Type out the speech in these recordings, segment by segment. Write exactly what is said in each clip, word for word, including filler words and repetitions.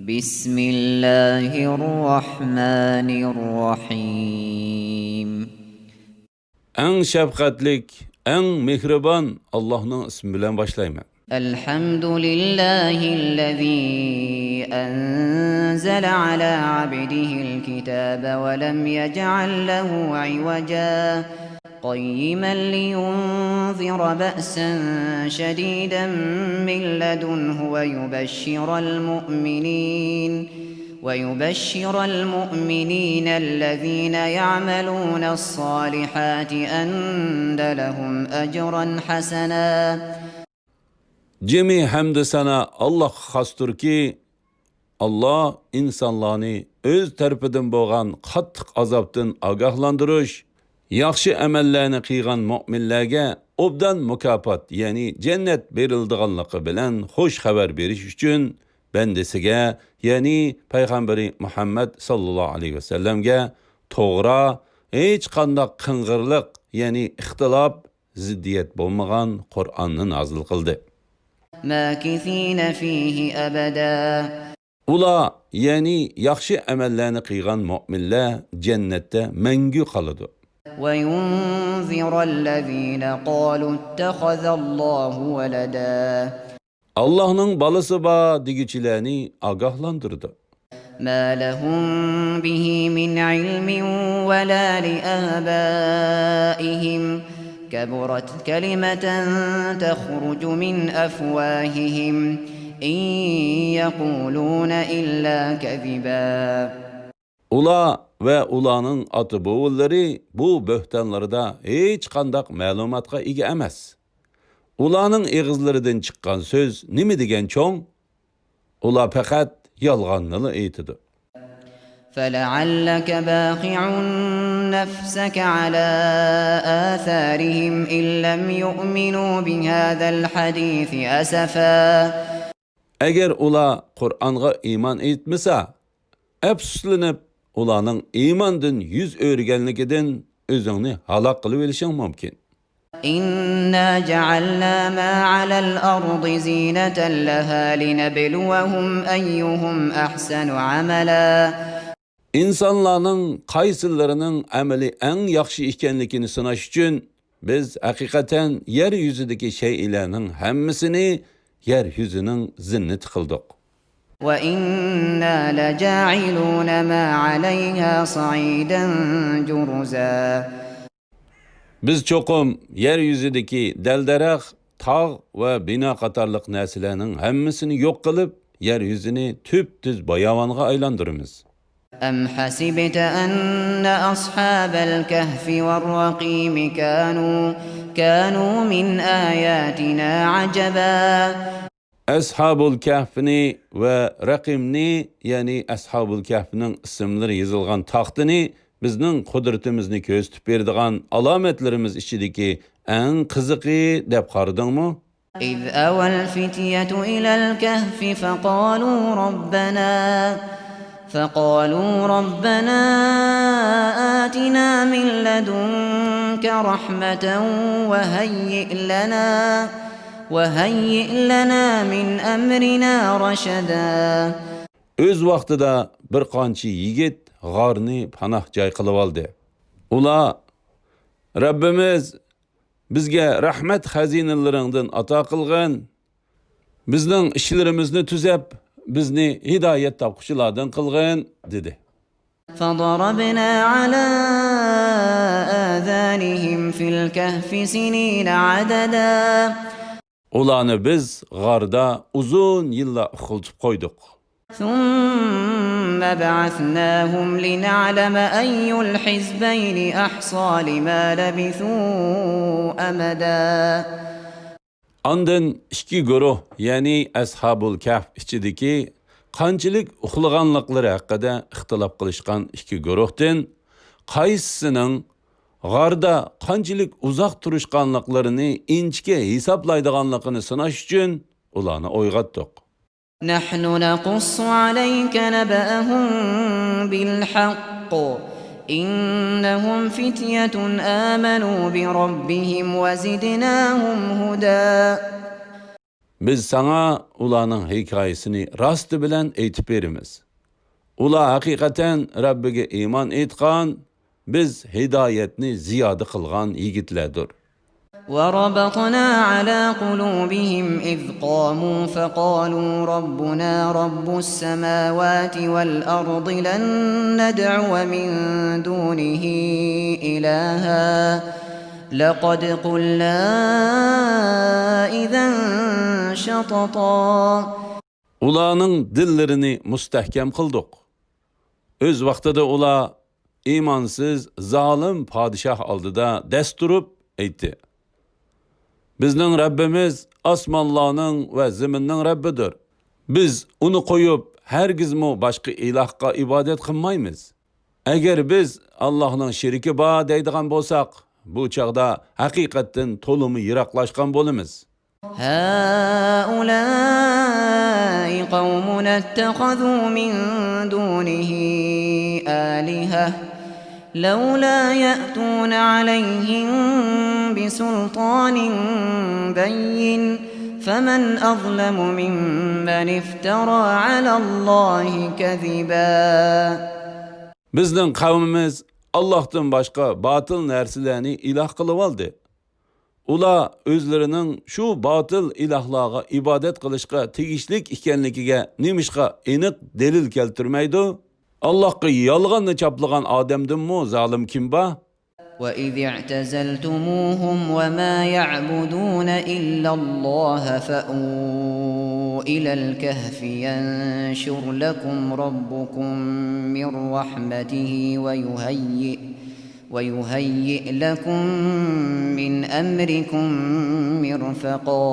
بسم الله الرحمن الرحيم. ئەڭ شەپقەتلىك، ئەڭ مېھرىبان ئاللاھنىڭ ئىسمى بىلەن باشلايمەن. الحمد لله الذي أنزل على عبده الكتاب ولم يجعل له عوجا قيما لينذر بأسا شديدا من لدنه ويبشر المؤمنين ويبشر المؤمنين الذين يعملون الصالحات أن لهم أجرا حسنا. جىمى ھەمدۇ سانا ئاللاھقا خاستۇركى، ئاللاھ ئىنسانلارنى ئۆز تەرىپىدىن بولغان قاتتىق ئازابتىن ئاگاھلاندۇرۇش، ياخشى ئەمەللەرنى قىلغان مۆمىنلەرگە ئوبدان مۇكاپات، يەنى جەننەت بېرىلىدىغانلىقى بىلەن خۇش خەۋەر بېرىش ئۈچۈن بەندىسىگە، يەنى پەيغەمبىرى مۇھەممەد ساللاللاھۇ ئەلەيھى ۋەسەللەمگە توغرا، ھېچقانداق قىڭغىرلىق، يەنى ئىختىلاپ، زىددىيەت بولمىغان قۇرئاننى نازىل قىلدى. ماكثين فيه أبدا. ئۇلار، يەنى ياخشى ئەمەللەرنى قىلغان مۆمىنلەر جەننەتتە مەڭگۈ قالىدۇ. وينذر الذين قالوا اتخذ الله ولدا. ئاللاھنىڭ بالىسى بار دېگۈچىلەرنى ئاگاھلاندۇرىدۇ. ما لهم به من علم ولا لآبائهم كبرت كلمة تخرج من أفواههم إن يقولون إلا كذبا. ئۇلار ۋە ئۇلارنىڭ ئاتا-بوۋىلىرى بۇ بۆھتانلىرىدا ھېچقانداق مەلۇماتقا ئىگە ئەمەس. ئۇلارنىڭ ئېغىزلىرىدىن چىققان سۆز نېمە دېگەن چوڭ؟ ئۇلار پەقەت يالغاننىلا ئېيتىدۇ. فلعلك باخع نفسك على آثارهم إن لم يؤمنوا بهذا الحديث أسفا. ئەگەر ئۇلار قۇرئانغا ئىمان ئېيتمىسا، ئەپسۇسلىنىپ، ئۇلارنىڭ ئىماندىن يۈز ئۆرۈگەنلىكىدىن ئۆزۈڭنى ھالاك قىلىۋېلىشىڭ مۇمكىن. إنا جعلنا ما على الأرض زينة لها لنبلوهم أيهم أحسن عملا. ئىنسانلارنىڭ قايسىلىرىنىڭ ئەمەلى ئەڭ ياخشى ئىكەنلىكىنى سىناش ئۈچۈن، بىز ھەقىقەتەن يەر يۈزىدىكى شەيئىلەرنىڭ ھەممىسىنى يەر يۈزىنىڭ زىننىتى قىلدۇق. وإنا لجاعلون ما عليها صعيدا جرزا. بىز چوقۇم يەر يۈزىدىكى دەل-دەرەخ، تاغ ۋە بىنا قاتارلىق نەرسىلەرنىڭ ھەممىسىنى يوق قىلىپ، يەر يۈزىنى تۈپتۈز باياۋانغا ئايلاندۇرىمىز. أم حسبت أن أصحاب الكهف والرقيم كانوا، كانوا من آياتنا عجبا. ئەسھابۇل كەھفنى ۋە رەقىمنى، يەنى ئەسھابۇل كەھفنىڭ ئىسىملىرى يېزىلغان تاختىنى، بىزنىڭ قۇدرىتىمىزنى كۆرسىتىپ بېرىدىغان ئالامەتلىرىمىز ئىچىدىكى ئەڭ قىزىقى دەپ قارىدىڭمۇ؟ إذ أوى الفتية إلى الكهف فقالوا ربنا، فقالوا ربنا آتنا من لدنك رحمة وهيئ لنا، وهيئ لنا من أمرنا رشدا. ئۆز ۋاقتىدا بىر قانچە يىگىت غارنى پاناھ جاي قىلىۋالدى. ئۇلار، رەببىمىز، بىزگە رەھمەت خەزىنىلىرىڭدىن ئاتا قىلغىن، بىزنىڭ ئىشلىرىمىزنى تۈزەپ، بىزنى ھىدايەت تاپقۇچىلاردىن قىلغىن، دېدى. فضربنا على آذانهم في الكهف سنين عددا. ئۇلارنى بىز غاردا ئۇزۇن يىللار ئۇخلىتىپ قويدۇق. ثم بعثناهم لنعلم أي الحزبين أحصى لما لبثوا أمدا. ئاندىن ئىككى گۇرۇھ، يەنى ئەسھابۇل كەھف ئىچىدىكى قانچىلىك ئۇخلىغانلىقلىرى ھەققىدە ئىختىلاپ قىلىشقان ئىككى گۇرۇھتىن قايسىسىنىڭ غاردا قانچىلىك ئۇزاق تۇرۇشقانلىقلىرىنى ئىنچىكە ھېسابلايدىغانلىقىنى سىناش ئۈچۈن ئۇلارنى ئويغاتتۇق. نحن نقص عليك نبأهم بالحق إنهم فتية آمنوا بربهم وزدناهم هدى. بىز ساڭا ئۇلارنىڭ ھېكايىسىنى راستى بىلەن ئېيتىپ بېرىمىز. ئۇلار ھەقىقەتەن رەببىگە ئىمان ئېيتقان، بىز ھىدايەتنى زىيادە قىلغان يىگىتلەردۇر. وربطنا على قلوبهم إذ قاموا فقالوا ربنا رب السماوات والأرض لن ندعو من دونه إلها لقد قلنا إذا شططا. ئۇلارنىڭ دىللىرىنى مۇستەھكەم قىلدۇق. ئۆز ۋاقتىدا ئۇلار ئىمانسىز، زالىم پادىشاھ ئالدىدا دەس تۇرۇپ ئېيتتى: بىزنىڭ رەببىمىز ئاسمانلارنىڭ ۋە زېمىننىڭ رەببىدۇر. بىز ئۇنى قويۇپ، ھەرگىزمۇ باشقا ئىلاھقا ئىبادەت قىلمايمىز. ئەگەر بىز ئاللاھنىڭ شېرىكى بار دەيدىغان بولساق، بۇ چاغدا ھەقىقەتتىن تولىمۇ يىراقلاشقان بولىمىز. هؤلاء قومنا اتخذوا من دونه آلهة لولا يأتون عليهم بسلطان بين فمن أظلم ممن افترى على الله كذبا. بىزنىڭ قەۋمىمىز ئاللاھتىن باشقا باتىل نەرسىلەرنى ئىلاھ قىلىۋالدى. ئۇلار ئۆزلىرىنىڭ شۇ باتىل ئىلاھلارغا ئىبادەت قىلىشقا تېگىشلىك ئىكەنلىكىگە نېمىشقا ئېنىق دەلىل كەلتۈرمەيدۇ؟ ئاللاھقا يالغاننى چاپلىغان ئادەمدىنمۇ زالىم كىم بار؟ وإذ اعتزلتموهم وما يعبدون إلا الله فأووا إلى الكهف ينشر لكم ربكم من رحمته ويهيئ ويهيئ لكم من أمركم مرفقا.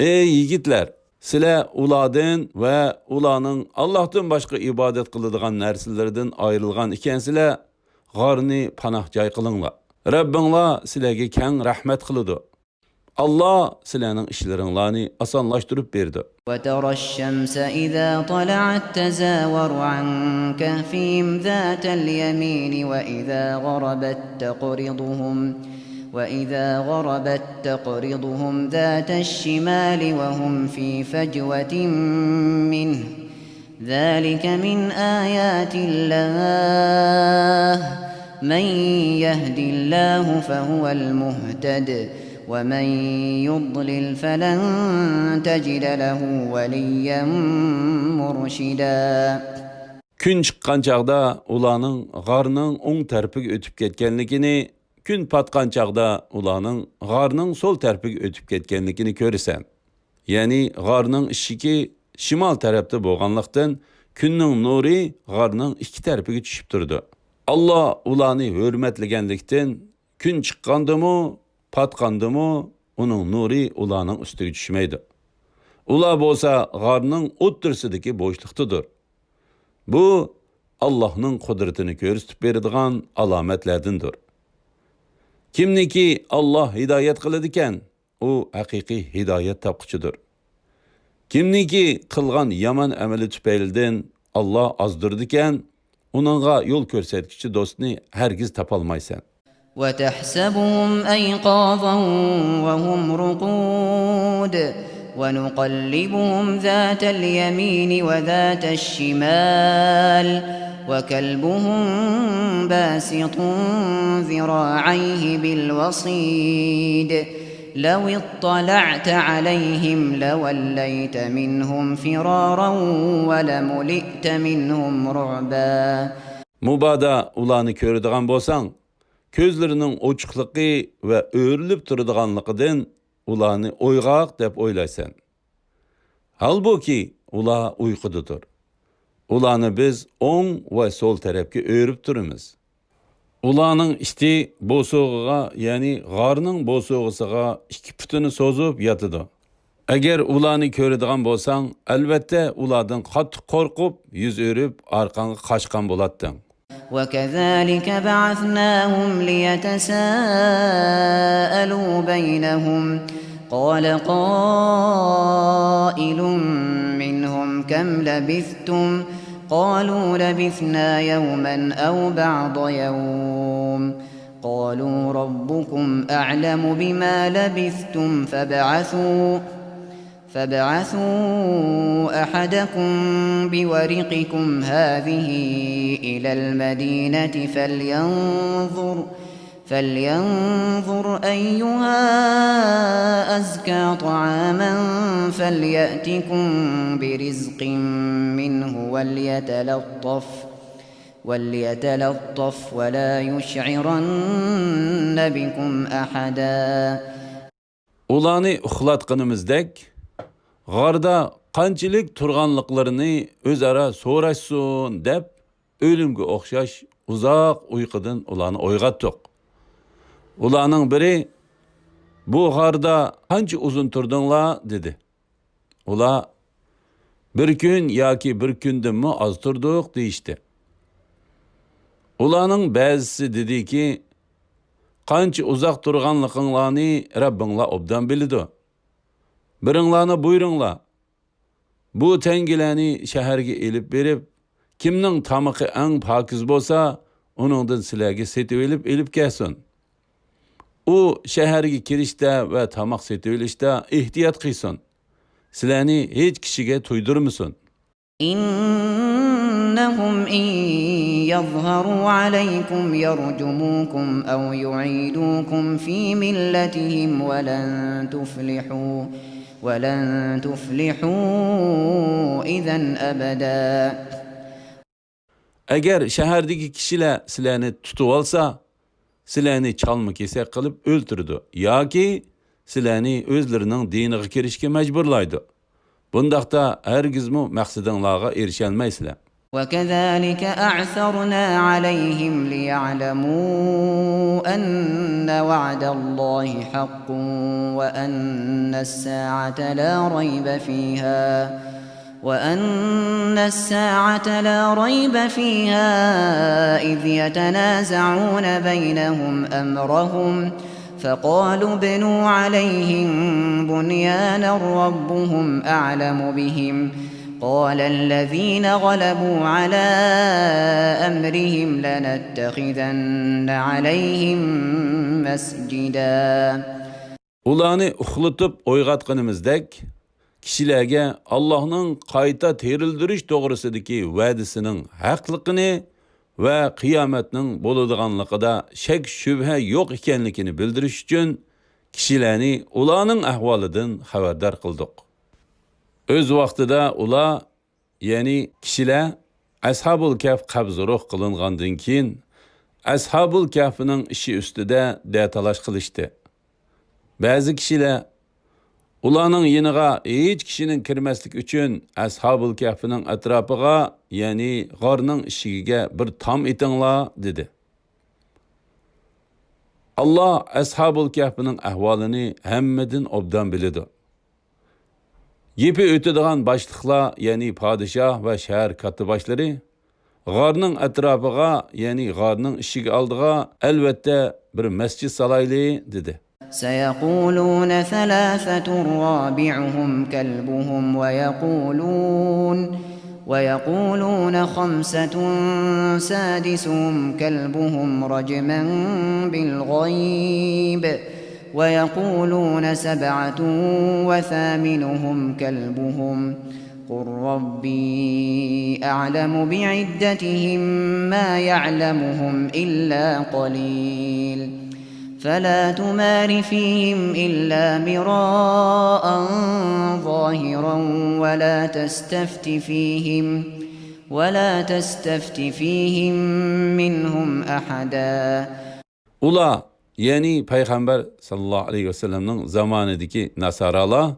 ئەي يىگىتلەر، سىلەر ئۇلاردىن ۋە ئۇلارنىڭ ئاللاھتىن باشقا ئىبادەت قىلىدىغان نەرسىلىرىدىن ئايرىلغان ئىكەنسىلەر، غارنى پاناھ جاي قىلىڭلار. رەببىڭلار سىلەرگە كەڭ رەھمەت قىلىدۇ. ئاللا سىلەرنىڭ ئىشلىرىڭلارنى ئاسانلاشتۇرۇپ بېرىدۇ. وترى الشمس إذا طلعت تزاور عن كهفهم ذات اليمين وإذا غربت تقرضهم وإذا غربت تقرضهم ذات الشمال وهم في فجوة منه ذلك من آيات الله من يهد الله فهو المهتد ومن يضلل فلن تجد له وليا مرشدا. كۈن چىققان چاغدا ئۇلارنىڭ غارنىڭ ئوڭ تەرىپىگە ئۆتۈپ كەتكەنلىكىنى، كۈن پاتقان چاغدا ئۇلارنىڭ غارنىڭ سول تەرىپىگە ئۆتۈپ كەتكەنلىكىنى كۆرىسەن. يەنى غارنىڭ ئىشىكى شىمال تەرەپتە بولغانلىقتىن، كۈننىڭ نۇرى غارنىڭ ئىككى تەرىپىگە چۈشۈپ تۇرىدۇ. ئاللا ئۇلارنى ھۆرمەتلىگەنلىكتىن، كۈن چىققاندىمۇ، پاتقاندىمۇ ئۇنىڭ نۇرى ئۇلارنىڭ ئۈستىگە چۈشمەيدۇ. ئۇلار بولسا غارنىڭ ئوتتۇرىسىدىكى بوشلۇقتىدۇر. بۇ ئاللاھنىڭ قۇدرىتىنى كۆرسىتىپ بېرىدىغان ئالامەتلەردىندۇر. كىمنىكى ئاللا ھىدايەت قىلىدىكەن، ئۇ ھەقىقىي ھىدايەت تاپقۇچىدۇر. كىمنىكى قىلغان يامان ئەمىلى تۈپەيلىدىن ئاللا ئازدۇرىدىكەن، ئۇنىڭغا يول كۆرسەتكۈچى دوستنى ھەرگىز تاپالمايسەن. وتحسبهم أيقاظا وهم رقود ونقلبهم ذات اليمين وذات الشمال وكلبهم باسط ذراعيه بالوصيد لو اطلعت عليهم لوليت منهم فرارا ولملئت منهم رعبا. مۇبادا ئۇلارنى كۆرىدىغان بولساڭ، كۆزلىرىنىڭ ئوچۇقلۇقى ۋە ئۆرۈلۈپ تۇرىدىغانلىقىدىن ئۇلارنى ئويغاق دەپ ئويلايسەن. ھالبۇكى، ئۇلار ئۇيقۇدىدۇر. ئۇلارنى بىز ئوڭ ۋە سول تەرەپكە ئۆرۈپ تۇرىمىز. ئۇلارنىڭ ئىتى بوسۇغىغا، يەنى غارنىڭ بوسۇغىسىغا ئىككى پۇتىنى سوزۇپ ياتىدۇ. ئەگەر ئۇلارنى كۆرىدىغان بولساڭ، ئەلۋەتتە ئۇلاردىن قاتتىق قورقۇپ، يۈز ئۆرۈپ، ئارقاڭغا قاچقان بولاتتىڭ. وكذلك بعثناهم ليتساءلوا بينهم قال قائل منهم كم لبثتم قالوا لبثنا يوما أو بعض يوم قالوا ربكم أعلم بما لبثتم فابعثوا فابعثوا أحدكم بورقكم هذه إلى المدينة فلينظر، فلينظر أيها أزكى طعاما فليأتكم برزق منه وليتلطف، وليتلطف ولا يشعرن بكم أحدا. ئۇلارنى ئۇخلاتقىنىمىزدەك، غاردا قانچىلىك تۇرغانلىقلىرىنى ئۆزئارا سوراشسۇن دەپ، ئۆلۈمگە ئوخشاش ئۇزاق ئۇيقۇدىن ئۇلارنى ئويغاتتۇق. ئۇلارنىڭ بىرى، «بۇ غاردا قانچە ئۇزۇن تۇردۇڭلار؟» دېدى. ئۇلار، «بىر كۈن ياكى بىر كۈندىنمۇ ئاز تۇردۇق» دېيىشتى. ئۇلارنىڭ بەزىسى دېدىكى، «قانچە ئۇزاق تۇرغانلىقىڭلارنى رەببىڭلار ئوبدان بىلىدۇ. بىرىڭلارنى بۇيرۇڭلار، بۇ تەڭگىلەرنى شەھەرگە ئېلىپ بېرىپ، كىمنىڭ تامىقى ئەڭ پاكىز بولسا، ئۇنىڭدىن سىلەرگە سېتىۋېلىپ ئېلىپ كەلسۇن. ئۇ شەھەرگە كىرىشتە ۋە تاماق سېتىۋېلىشتا ئېھتىيات قىلسۇن. سىلەرنى ھېچ كىشىگە تۇيدۇرمىسۇن.» إنهم إن يظهروا عليكم يرجموكم أو يعيدوكم في ملتهم ولن تفلحوا، ولن تفلحوا إذا أبدا. ئەگەر شەھەردىكى كىشىلەر سىلەرنى تۇتۇۋالسا، سىلەرنى چالما-كېسەك قىلىپ ئۆلتۈرىدۇ ياكى سىلەرنى ئۆزلىرىنىڭ دىنىغا كىرىشكە مەجبۇرلايدۇ. بۇنداقتا ھەرگىزمۇ مەقسىتىڭلارغا ئېرىشەلمەيسىلەر. وكذلك أعثرنا عليهم ليعلموا أن وعد الله حق وأن الساعة لا ريب فيها، وأن الساعة لا ريب فيها إذ يتنازعون بينهم أمرهم فقالوا ابنوا عليهم بنيانا ربهم أعلم بهم قال الذين غلبوا على أمرهم لنتخذن عليهم مسجدا. ئۇلارنى ئۇخلىتىپ ئويغاتقىنىمىزدەك، كىشىلەرگە ئاللاھنىڭ قايتا تىرىلدۈرۈش توغرىسىدىكى ۋەدىسىنىڭ ھەقلىقىنى ۋە قىيامەتنىڭ بولىدىغانلىقىدا شەك-شۈبھە يوق ئىكەنلىكىنى بىلدۈرۈش ئۈچۈن، كىشىلەرنى ئۇلارنىڭ ئەھۋالىدىن خەۋەردار قىلدۇق. ئۆز ۋاقتىدا ئۇلار، يەنى كىشىلەر ئەسھابۇل كەھف قەبزۇ روھ قىلىنغاندىن كېيىن، ئەسھابۇل كەھفنىڭ ئىشى ئۈستىدە دەتالاش قىلىشتى. بەزى كىشىلەر ئۇلارنىڭ يېنىغا ھېچ كىشىنىڭ كىرمەسلىكى ئۈچۈن ئەسھابۇل كەھفنىڭ ئەتراپىغا، يەنى غارنىڭ ئىشىكىگە بىر تام ئېتىڭلار، دېدى. ئاللا ئەسھابۇل كەھفنىڭ ئەھۋالىنى ھەممىدىن ئوبدان بىلىدۇ. گېپى ئۆتىدىغان باشلىقلار، يەنى پادىشاھ ۋە شەھەر كاتتىباشلىرى، غارنىڭ ئەتراپىغا، يەنى غارنىڭ ئىشىكى ئالدىغا، ئەلۋەتتە، بىر مەسچىت سالايلى، دېدى. سيقولون ثلاثة رابعهم كلبهم ويقولون، ويقولون خمسة سادسهم كلبهم رجما بالغيب، ويقولون سبعة وثامنهم كلبهم، قل ربي أعلم بعدتهم ما يعلمهم إلا قليل، فلا تمار فيهم إلا مراء ظاهرا ولا تستفت فيهم، ولا تستفت فيهم منهم أحدا. ئۇلار، يەنى پەيغەمبەر ساللاللاھۇ ئەلەيھى ۋەسەللەمنىڭ زامانىدىكى ناسارالار،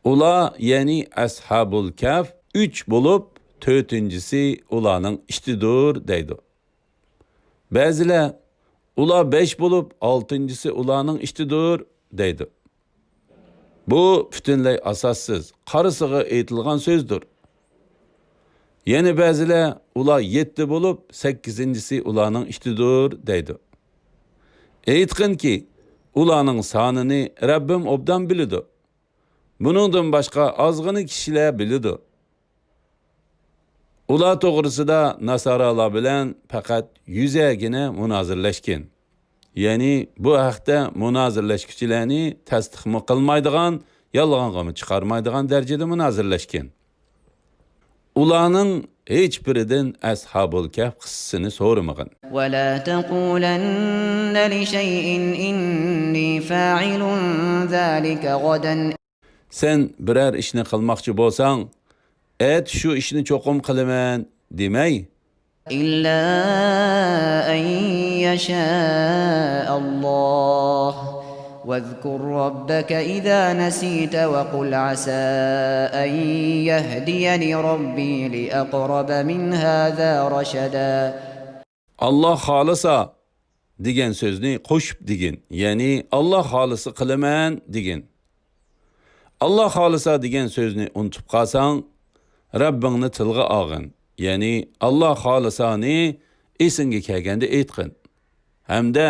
ئۇلار، يەنى ئەسھابۇل كەھف ئۈچ بولۇپ، تۆتىنچىسى ئۇلارنىڭ ئىتىدۇر، دەيدۇ. بەزىلەر، ئۇلار بەش بولۇپ، ئالتىنچىسى ئۇلارنىڭ ئىتىدۇر، دەيدۇ. بۇ پۈتۈنلەي ئاساسسىز، قارىسىغا ئېيتىلغان سۆزدۇر. يەنە بەزىلەر، ئۇلار يەتتە بولۇپ، سەككىزىنچىسى ئۇلارنىڭ ئىتىدۇر، دەيدۇ. ئېيتقىنكى، ئۇلارنىڭ سانىنى رەببىم ئوبدان بىلىدۇ. بۇنىڭدىن باشقا ئازغىنە كىشىلەر بىلىدۇ. ئۇلار توغرىسىدا ناسارالار بىلەن پەقەت يۈزەگىنە مۇنازىرىلەشكەن. يەنى بۇ ھەقتە مۇنازىرىلەشكۈچىلەرنى تەستىقمۇ قىلمايدىغان يالغانغىمۇ چىقارمايدىغان دەرىجىدە مۇنازىرىلەشكەن. ئۇلارنىڭ ھېچبىرىدىن ئەسھابۇل كەھف قىسسىسىنى سورىمىغىن. ولا تقولن لشيء إني فاعل ذلك غدا. سەن بىرەر ئىشنى قىلماقچى بولساڭ، ئەتە شۇ ئىشنى چوقۇم قىلىمەن دېمەي. إلا أن يشاء الله. واذكر ربك إذا نسيت وقل عسى أن يهديني ربي لأقرب من هذا رشدا. ئاللا خالىسا دېگەن سۆزنى قوشۇپ دېگىن، يەنى ئاللا خالىسا قىلىمەن دېگىن. ئاللا خالىسا دېگەن سۆزنى ئۇنتۇپ قالساڭ، رەببىڭنى تىلغا ئالغىن، يەنى ئاللا خالىسانى ئېسىڭگە كەلگەندە ئېيتقىن. ھەمدە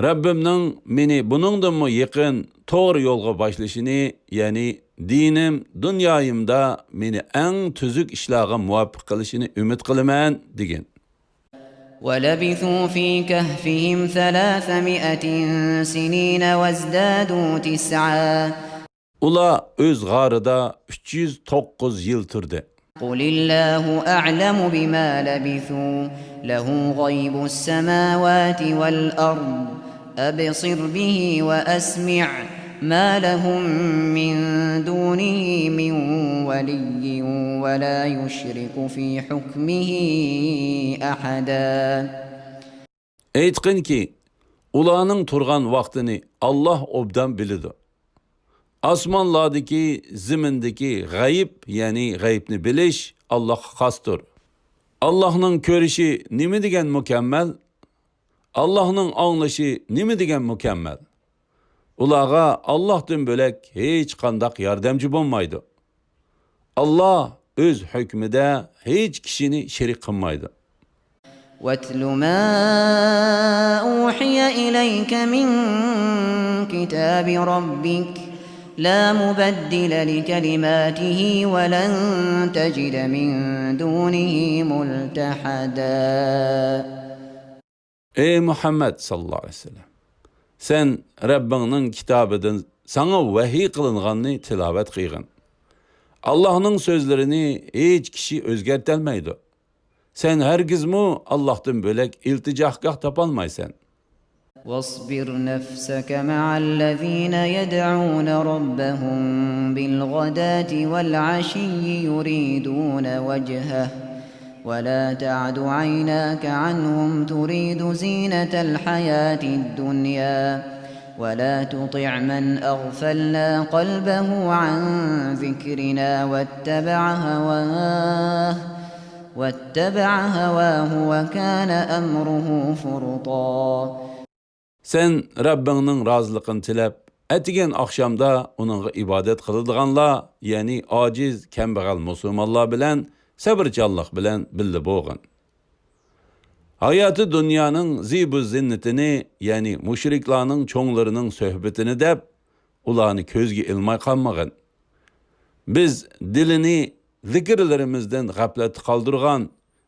رەببىمنىڭ مېنى بۇنىڭدىنمۇ يېقىن، توغرا يولغا باشلىشىنى، يەنى دىنىم، دۇنيايىمدا مېنى ئەڭ تۈزۈك ئىشلارغا مۇۋەپپەق قىلىشىنى ئۈمىد قىلىمەن دېگىن. ولبثوا في كهفهم ثلاثمائة سنين وازدادوا تسعا. ئۇلار ئۆز غارىدا ئۈچ يۈز توققۇز يىل تۇردى. قل الله أعلم بما لبثوا له غيب السماوات والأرض أبصر به وأسمع ما لهم من دونه من ولي ولا يشرك في حكمه أحدا. ئېيتقىنكى، ئۇلارنىڭ تۇرغان ۋاقتىنى ئاللا ئوبدان بىلىدۇ. ئاسمانلاردىكى، زېمىندىكى غەيىب، يەنى غەيىبنى بىلىش ئاللاغا خاستۇر. ئاللاھنىڭ كۆرۈشى نېمە دېگەن مۇكەممەل؟ ئاللاھنىڭ ئاڭلىشى نېمە دېگەن مۇكەممەل؟ ئۇلارغا ئاللاھتىن بۆلەك ھېچقانداق ياردەمچى بولمايدۇ. ئاللا ئۆز ھۆكمىدە ھېچ كىشىنى شېرىك قىلمايدۇ. واتل ما أوحي إليك من كتاب ربك لا مبدل لكلماته ولن تجد من دونه ملتحدا. ئەي مۇھەممەد ساللاللاھۇ ئەلەيھى ۋەسەللەم، سەن رەببىڭنىڭ كىتابىدىن ساڭا ۋەھىي قىلىنغاننى تىلاۋەت قىلغىن. ئاللاھنىڭ سۆزلىرىنى ھېچ كىشى ئۆزگەرتەلمەيدۇ. سەن ھەرگىزمۇ ئاللاھتىن بۆلەك ئىلتىجاگاھ تاپالمايسەن. واصبر نفسك مع الذين يدعون ربهم بالغداة والعشي يريدون وجهه ولا تعد عيناك عنهم تريد زينة الحياة الدنيا ولا تطع من أغفلنا قلبه عن ذكرنا واتبع هواه واتبع هواه وكان أمره فرطا. سەن رەببىڭنىڭ رازىلىقىنى تىلەپ، ئەتىگەن ئاخشامدا ئۇنىڭغا ئىبادەت قىلىدىغانلار، يەنى ئاجىز، كەمبەغەل مۇسۇلمانلار بىلەن سەۋرچانلىق بىلەن بىللە بولغىن. ھاياتى دۇنيانىڭ زىبۇ زىننىتىنى، يەنى مۇشرىكلارنىڭ چوڭلىرىنىڭ سۆھبىتىنى دەپ، ئۇلارنى كۆزگە ئىلماي قالمىغىن. بىز دىلىنى زىكىرلىرىمىزدىن غەپلەتتە قالدۇرغان،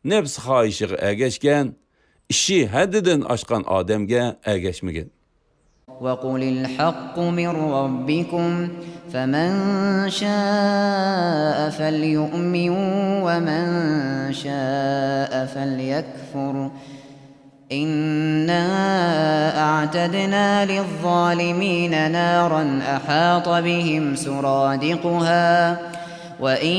نەپس خاھىشىغا ئەگەشكەن، ئىشى ھەددىدىن ئاشقان ئادەمگە ئەگەشمىگىن. وقل الحق من ربكم فمن شاء فليؤمن ومن شاء فليكفر إنا أعتدنا للظالمين نارا أحاط بهم سرادقها وإن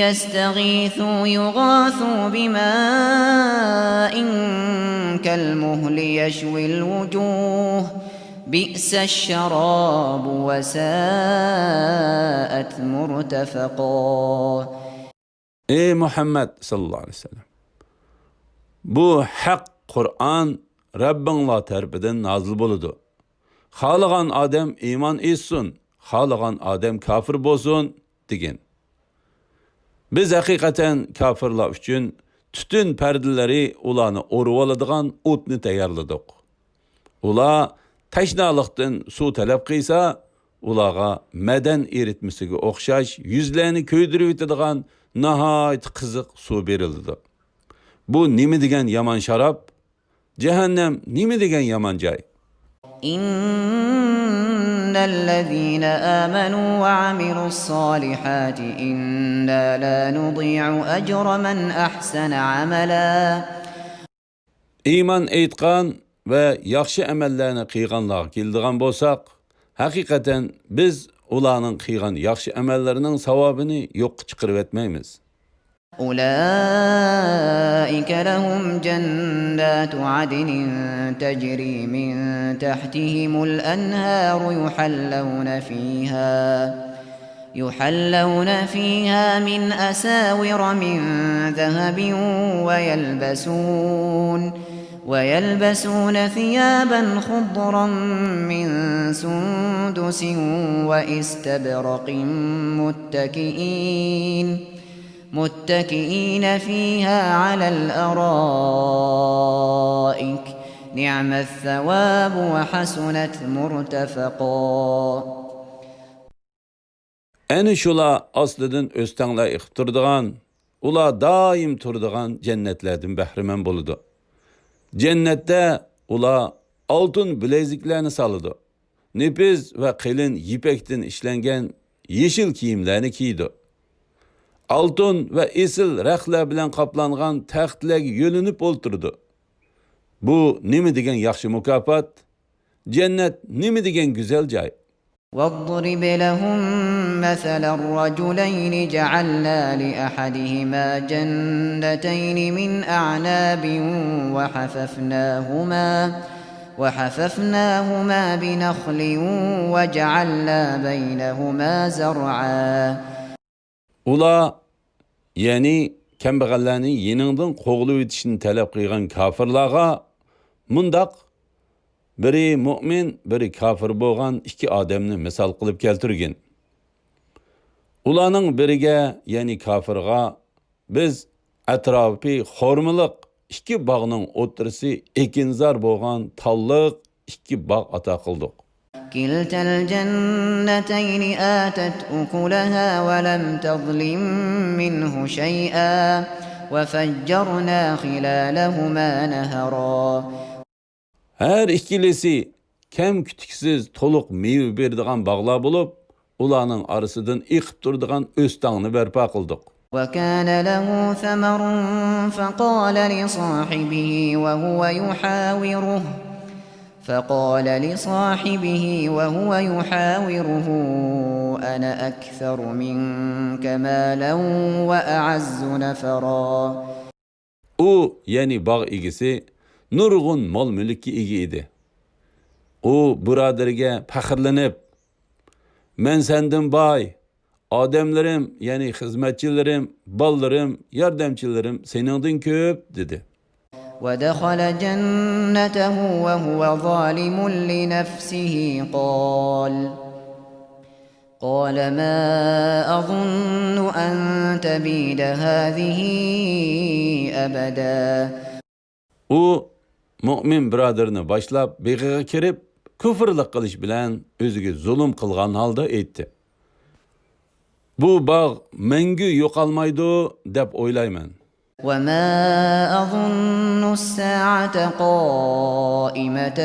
يستغيثوا يغاثوا بماء كالمهل يشوي الوجوه بئس الشراب وساءت مرتفقا. ئەي مۇھەممەد ساللاللاھۇ ئەلەيھى ۋەسەللەم، بۇ ھەق قۇرئان رەببىڭلار تەرىپىدىن نازىل بولىدۇ. خالىغان ئادەم ئىمان ئېيتسۇن، خالىغان ئادەم كاپىر بولسۇن، دېگىن. بىز ھەقىقەتەن كاپىرلار ئۈچۈن تۈتۈن پەردىلىرى، ئۇلارنى ئورىۋالىدىغان ئوتنى تەييارلىدۇق. ئۇلار تەشنالىقتىن سۇ تەلەپ قىلسا، ئۇلارغا مەدەن ئېرىتمىسىگە ئوخشاش يۈزلەرنى كۆيدۈرۈۋېتىدىغان ناھايىتى قىزىق سۇ بېرىلىدۇ. بۇ نېمە دېگەن يامان شاراب؟ جەھەننەم نېمە دېگەن يامان جاي؟ إن الذين آمنوا وعملوا الصالحات إنا لا نضيع أجر من أحسن عملا. ئىمان ئېيتقان ۋە ياخشى ئەمەللەرنى قىلغانلارغا كېلىدىغان بولساق، ھەقىقەتەن بىز ئۇلارنىڭ قىلغان ياخشى ئەمەللىرىنىڭ ساۋابىنى يوققا چىقىرىۋەتمەيمىز. أولئك لهم جنات عدن تجري من تحتهم الأنهار يحلون فيها يحلون فيها من أساور من ذهب ويلبسون ويلبسون ثيابا خضرا من سندس وإستبرق متكئين متكئين فيها على الأرائك نعم الثواب وحسنت مرتفقا. ئەنە شۇلار ئاستىدىن ئۆستەڭلەر ئېقىپ تۇرىدىغان، ئۇلار دائىم تۇرىدىغان جەننەتلەردىن بەھرىمەن بولىدۇ. جەننەتتە ئۇلار ئالتۇن بىلەيزۈكلەرنى سالىدۇ. نېپىز ۋە قېلىن يىپەكتىن ئىشلەنگەن يېشىل كىيىملەرنى كىيىدۇ. ئالتۇن ۋە ئېسىل رەختلەر بىلەن قاپلانغان تەختلەرگە يۆلىنىپ ئولتۇرىدۇ. بۇ نېمە دېگەن ياخشى مۇكاپات؟ جەننەت نېمە دېگەن گۈزەل جاي! واضرب لهم مثلا رجلين جعلنا لأحدهما جنتين من أعناب وحففناهما وحففناهما بنخل وجعلنا بينهما زرعا. ئۇلار، يەنى كەمبەغەللەرنى يېنىڭدىن قوغلىۋېتىشنى تەلەپ قىلغان كاپىرلارغا مۇنداق، بىرى مۇئمىن، بىرى كاپىر بولغان ئىككى ئادەمنى مىسال قىلىپ كەلتۈرگىن. ئۇلارنىڭ بىرىگە، يەنى كاپىرغا، بىز ئەتراپى خورمىلىق ئىككى باغنىڭ ئوتتۇرىسى ئېكىنزار بولغان تاللىق ئىككى باغ ئاتا قىلدۇق. كلتا الجنتين آتت أكلها ولم تظلم منه شيئا وفجرنا خلالهما نهرا. ھەر ئىككىلىسى كەم-كۈتۈكسىز تولۇق مېۋە بېرىدىغان باغلار بولۇپ، ئۇلارنىڭ ئارىسىدىن ئېقىپ تۇرىدىغان ئۆستەڭنى بەرپا قىلدۇق. وكان له ثمر فقال لصاحبه وهو يحاوره فقال لصاحبه وهو يحاوره أنا أكثر منك مالا وأعز نفرا. ئۇ، يەنى باغ ئىگىسى، نۇرغۇن مال-مۈلۈككە ئىگە ئىدى. ئۇ بۇرادىرىگە پەخىرلىنىپ، مەن سەندىن باي، ئادەملىرىم، يەنى خىزمەتچىلىرىم، بالىلىرىم، ياردەمچىلىرىم سېنىڭدىن كۆپ، دېدى. ودخل جنته وهو ظالم لنفسه قال قال ما أظن أن تبيد هذه أبدا. ئۇ مۇئمىن بۇرادىرىنى باشلاپ بېغىغا كىرىپ، كۇفرلۇق قىلىش بىلەن ئۆزىگە زۇلۇم قىلغان ھالدا ئېيتتى. بۇ باغ مەڭگۈ يوقالمايدۇ دەپ ئويلايمەن. وما أظن الساعة قائمة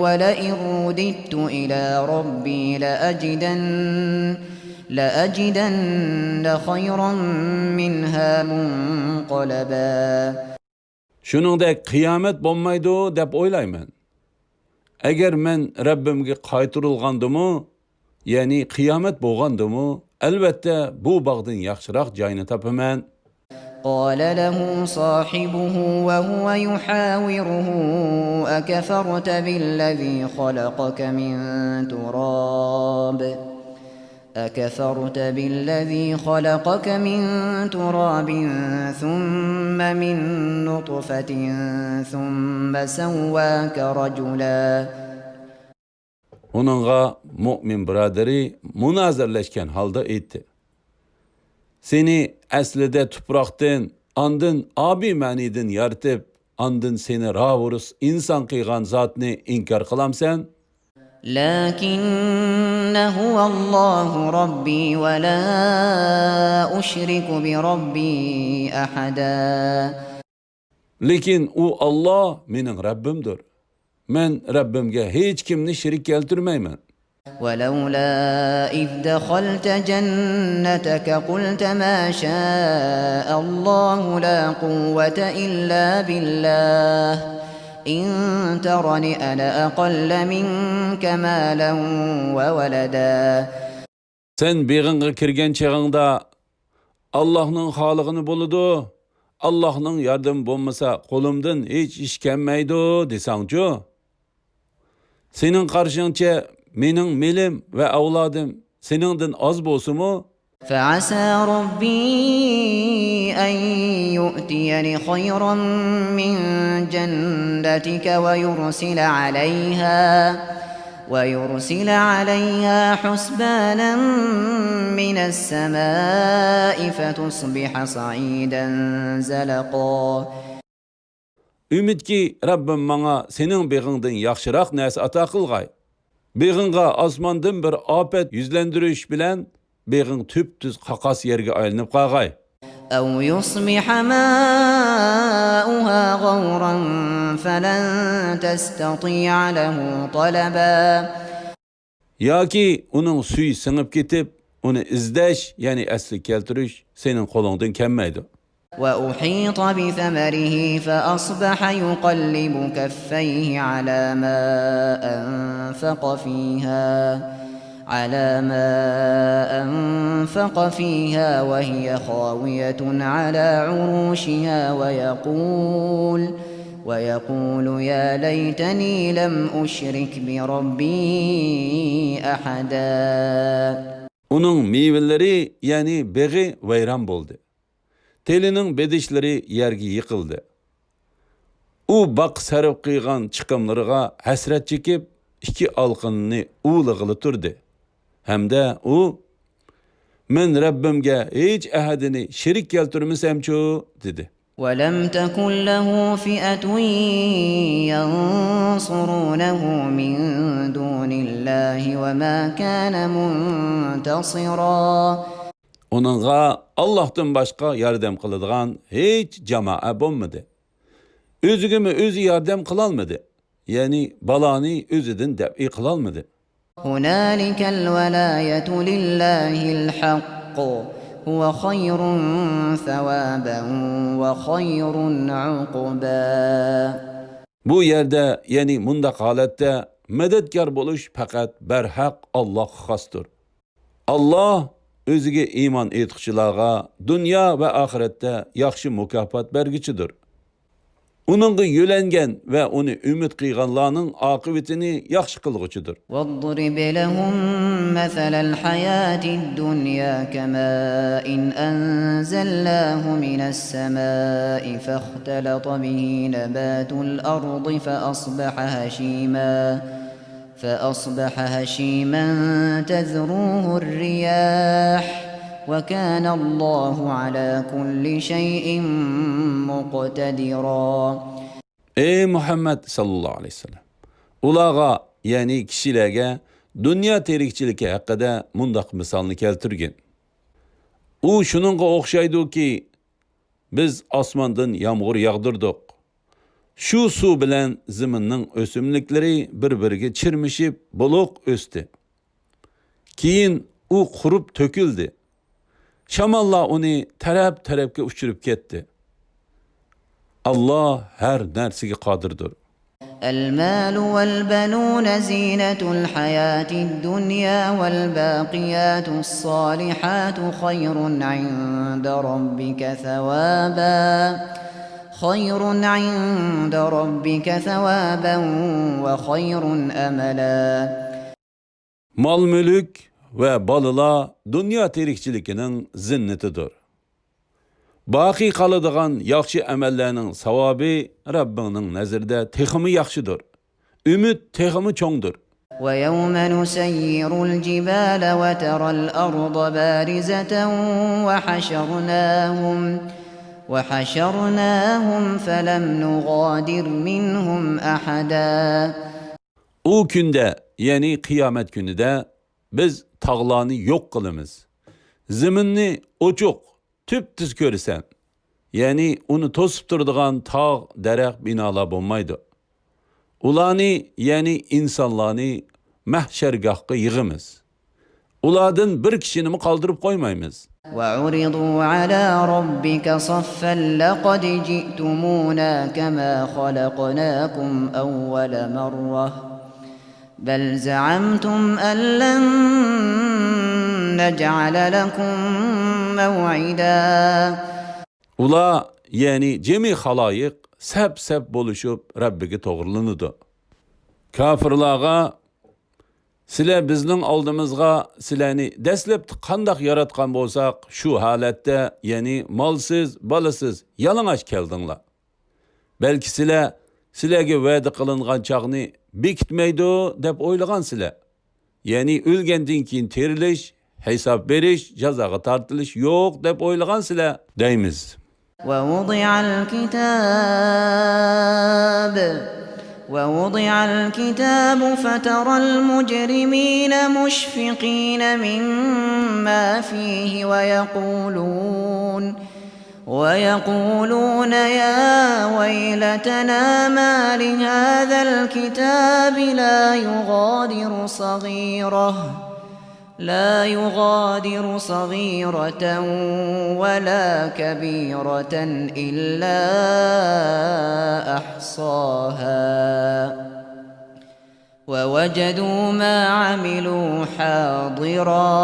ولئن رددت إلى ربي لأجدن لأجدن خيرا منها منقلبا. شۇنىڭدەك قىيامەت بولمايدۇ دەپ ئويلايمەن. ئەگەر مەن رەببىمگە قايتۇرۇلغاندىمۇ، يەنى قىيامەت بولغاندىمۇ، ئەلۋەتتە بۇ باغدىن ياخشىراق جاينى تاپىمەن. قال له صاحبه وهو يحاوره أكفرت بالذي خلقك من تراب أكفرت بالذي خلقك من تراب ثم من نطفة ثم سواك رجلا. ئۇنىڭغا مۇئمىن بۇرادىرى مۇنازىرىلەشكەن ھالدا ئېيتتى، سېنى ئەسلىدە تۇپراقتىن، ئاندىن ئابى مەنىدىن يارىتىپ، ئاندىن سېنى راۋۇرۇس ئىنسان قىلغان زاتنى ئىنكار قىلامسەن؟ لكن هو الله ربي ولا أشرك بربي أحدا. لېكىن ئۇ ئاللا مېنىڭ رەببىمدۇر. مەن رەببىمگە ھېچكىمنى شېرىك كەلتۈرمەيمەن. ولولا إذ دخلت جنتك قلت ما شاء الله لا قوة إلا بالله إن ترني أنا أقل منك مالا وولدا. سەن بېغىڭغا كىرگەن چېغىڭدا، «ئاللاھنىڭ خالىغىنى بولىدۇ، ئاللاھنىڭ ياردىمى بولمىسا، قولۇمدىن ھېچ ئىش كەلمەيدۇ» دېسەڭچۇ؟ سېنىڭ قارىشىڭچە، مېنىڭ مېلىم ۋە ئەۋلادىم سېنىڭدىن ئاز بولسىمۇ، فعسى ربي أن يؤتيني خيرا من جنتك ويرسل عليها ويرسل عليها حسبانا من السماء فتصبح صعيدا زلقا. ئۈمىدكى، رەببىم ماڭا سېنىڭ بېغىڭدىن ياخشىراق نەرسە ئاتا قىلغاي. بېغىڭغا ئاسماندىن بىر ئاپەت يۈزلەندۈرۈش بىلەن بېغىڭ تۈپتۈز قاقاس يەرگە ئايلىنىپ قالغاي. أو يصبح ماؤها غورا فلن تستطيع له طلبا. ياكى ئۇنىڭ سۈيى سىڭىپ كېتىپ، ئۇنى ئىزدەش، يەنى ئەسلىگە كەلتۈرۈش سېنىڭ قولۇڭدىن كەلمەيدۇ. وأحيط بثمره فأصبح يقلب كفيه على ما أنفق فيها على ما أنفق فيها وهي خاوية على عروشها ويقول ويقول يا ليتني لم أشرك بربي أحدا. ئۇنىڭ مېۋىلىرى، يەنى بېغى ۋەيران بولدى. تېلىنىڭ بېدىشلىرى يەرگە يىقىلدى. ئۇ باغقا سەرپ قىلغان چىقىملىرىغا ھەسرەت چېكىپ، ئىككى ئالىقىنىنى ئۇۋىلىغىلى تۇردى. ھەمدە ئۇ، «مەن رەببىمگە ھېچ ئەھەدىنى شېرىك كەلتۈرمىسەمچۇ؟» دېدى. ولم تكن له فئة ينصرونه من دون الله وما كان منتصرا. ئۇنىڭغا ئاللاھتىن باشقا ياردەم قىلىدىغان ھېچ جامائە بولمىدى. ئۆزىگىمۇ ئۆزى ياردەم قىلالمىدى. يەنى بالانى ئۆزىدىن دەپئى قىلالمىدى. هنالك الولاية لله الحق هو خير ثوابا وخير عقبا. بۇ يەردە، يەنى مۇنداق ھالەتتە مەدەتكار بولۇش پەقەت بەرھەق ئاللاھقا خاستۇر. ئاللاھ ئۆزىگە ئىمان ئېيتقۇچىلارغا دۇنيا ۋە ئاخىرەتتە ياخشى مۇكاپات بەرگۈچىدۇر. ئۇنىڭغا يۆلەنگەن ۋە ئۇنى ئۈمىد قىلغانلارنىڭ ئاقىۋىتىنى ياخشى قىلغۇچىدۇر. واضرب لهم مثل الحياة الدنيا كماء أنزلناه من السماء فاختلط به نبات الأرض فأصبح هشيما فأصبح هشيما تذروه الرياح وكان الله على كل شيء مقتدرا. ئەي مۇھەممەد ساللاللاھۇ ئەلەيھى ۋەسەللەم، ئۇلارغا، يەنى كىشىلەرگە دۇنيا تىرىكچىلىكى ھەققىدە مۇنداق مىسالنى كەلتۈرگىن. ئۇ شۇنىڭغا ئوخشايدۇكى، بىز ئاسماندىن يامغۇر ياغدۇردۇق. شۇ سۇ بىلەن زېمىننىڭ ئۆسۈملۈكلىرى بىر-بىرىگە چىرمىشىپ، بولۇق ئۆستى. كېيىن ئۇ قۇرۇپ تۆكۈلدى. شاماللار ئۇنى تەرەپ-تەرەپكە ئۇچۇرۇپ كەتتى. ئاللاھ ھەر نەرسىگە قادىردۇر. المال والبنون زينة الحياة الدنيا والباقيات الصالحات خير عند ربك ثوابا خير عند ربك ثوابا وخير أملا. مال-مۈلۈك ۋە بالىلار دۇنيا تىرىكچىلىكىنىڭ زىننىتىدۇر. باقىي قالىدىغان ياخشى ئەمەللەرنىڭ ساۋابى رەببىڭنىڭ نەزىرىدە تېخىمۇ ياخشىدۇر. ئۈمىد تېخىمۇ چوڭدۇر. ويوم نسير الجبال وترى الأرض بارزة وحشرناهم وحشرناهم فلم نغادر منهم أحدا. ئۇ كۈندە، يەنى قىيامەت كۈنىدە، بىز تاغلارنى يوق قىلىمىز. زېمىننى ئوچۇق، تۈپتۈز كۆرىسەن. يەنى ئۇنى توسۇپ تۇرىدىغان تاغ، دەرەخ، بىنالار بولمايدۇ. ئۇلارنى، يەنى ئىنسانلارنى مەھشەرگاھقا يىغىمىز. ئۇلاردىن بىر كىشىنىمۇ قالدۇرۇپ قويمايمىز. وعرضوا على ربك صفا لقد جئتمونا كما خلقناكم أول مرة بل زعمتم أن لن نجعل لكم موعدا. ئۇلار، يەنى جىمى خالايىق سەپ-سەپ بولۇشۇپ رەببىگە توغرىلىنىدۇ. كاپىرلارغا، سىلەر بىزنىڭ ئالدىمىزغا سىلەرنى دەسلەپتە قانداق ياراتقان بولساق، شۇ ھالەتتە، يەنى مالسىز، بالىسىز، يالىڭاچ كەلدىڭلار. بەلكى سىلەر سىلەرگە ۋەدە قىلىنغان چاغنى بېكىتمەيدۇ دەپ ئويلىغانسىلەر. يەنى ئۆلگەندىن كېيىن تىرىلىش، ھېساب بېرىش، جازاغا تارتىلىش يوق دەپ ئويلىغانسىلەر دەيمىز. ووضع الكتاب ووضع الكتاب فترى المجرمين مشفقين مما فيه ويقولون ويقولون يا ويلتنا ما لهذا الكتاب لا يغادر صغيرة لا يغادر صغيرة ولا كبيرة إلا أحصاها ووجدوا ما عملوا حاضرا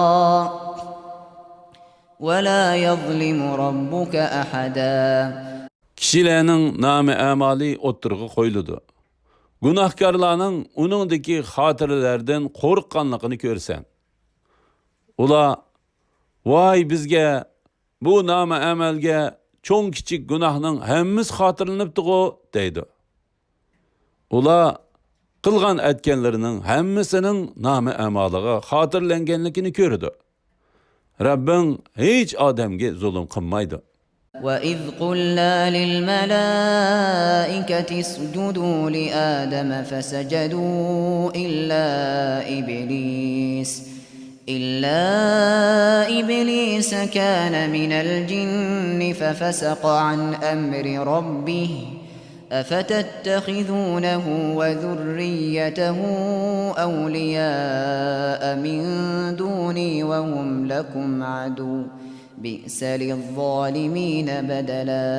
ولا يظلم ربك أحدا. كىشىلەرنىڭ نامە ئەمالى ئوتتۇرىغا قويۇلىدۇ. گۇناھكارلارنىڭ ئۇنىڭدىكى خاتىرىلەردىن قورققانلىقىنى كۆرىسەن. ئۇلار، ۋاي بىزگە، بۇ نامە ئەمەلگە چوڭ-كىچىك گۇناھنىڭ ھەممىسى خاتىرىلىنىپتىغۇ، دەيدۇ. ئۇلار قىلغان ئەتكەنلىرىنىڭ ھەممىسىنىڭ نامە ئەمالىغا خاتىرىلەنگەنلىكىنى كۆرىدۇ. رەببىڭ ھېچ ئادەمگە زۇلۇم قىلمايدۇ. وإذ قلنا للملائكة اسجدوا لآدم فسجدوا إلا إبليس إلا إبليس كان من الجن ففسق عن أمر ربه أفتتخذونه وذريته أولياء من دوني وهم لكم عدو بئس للظالمين بدلا.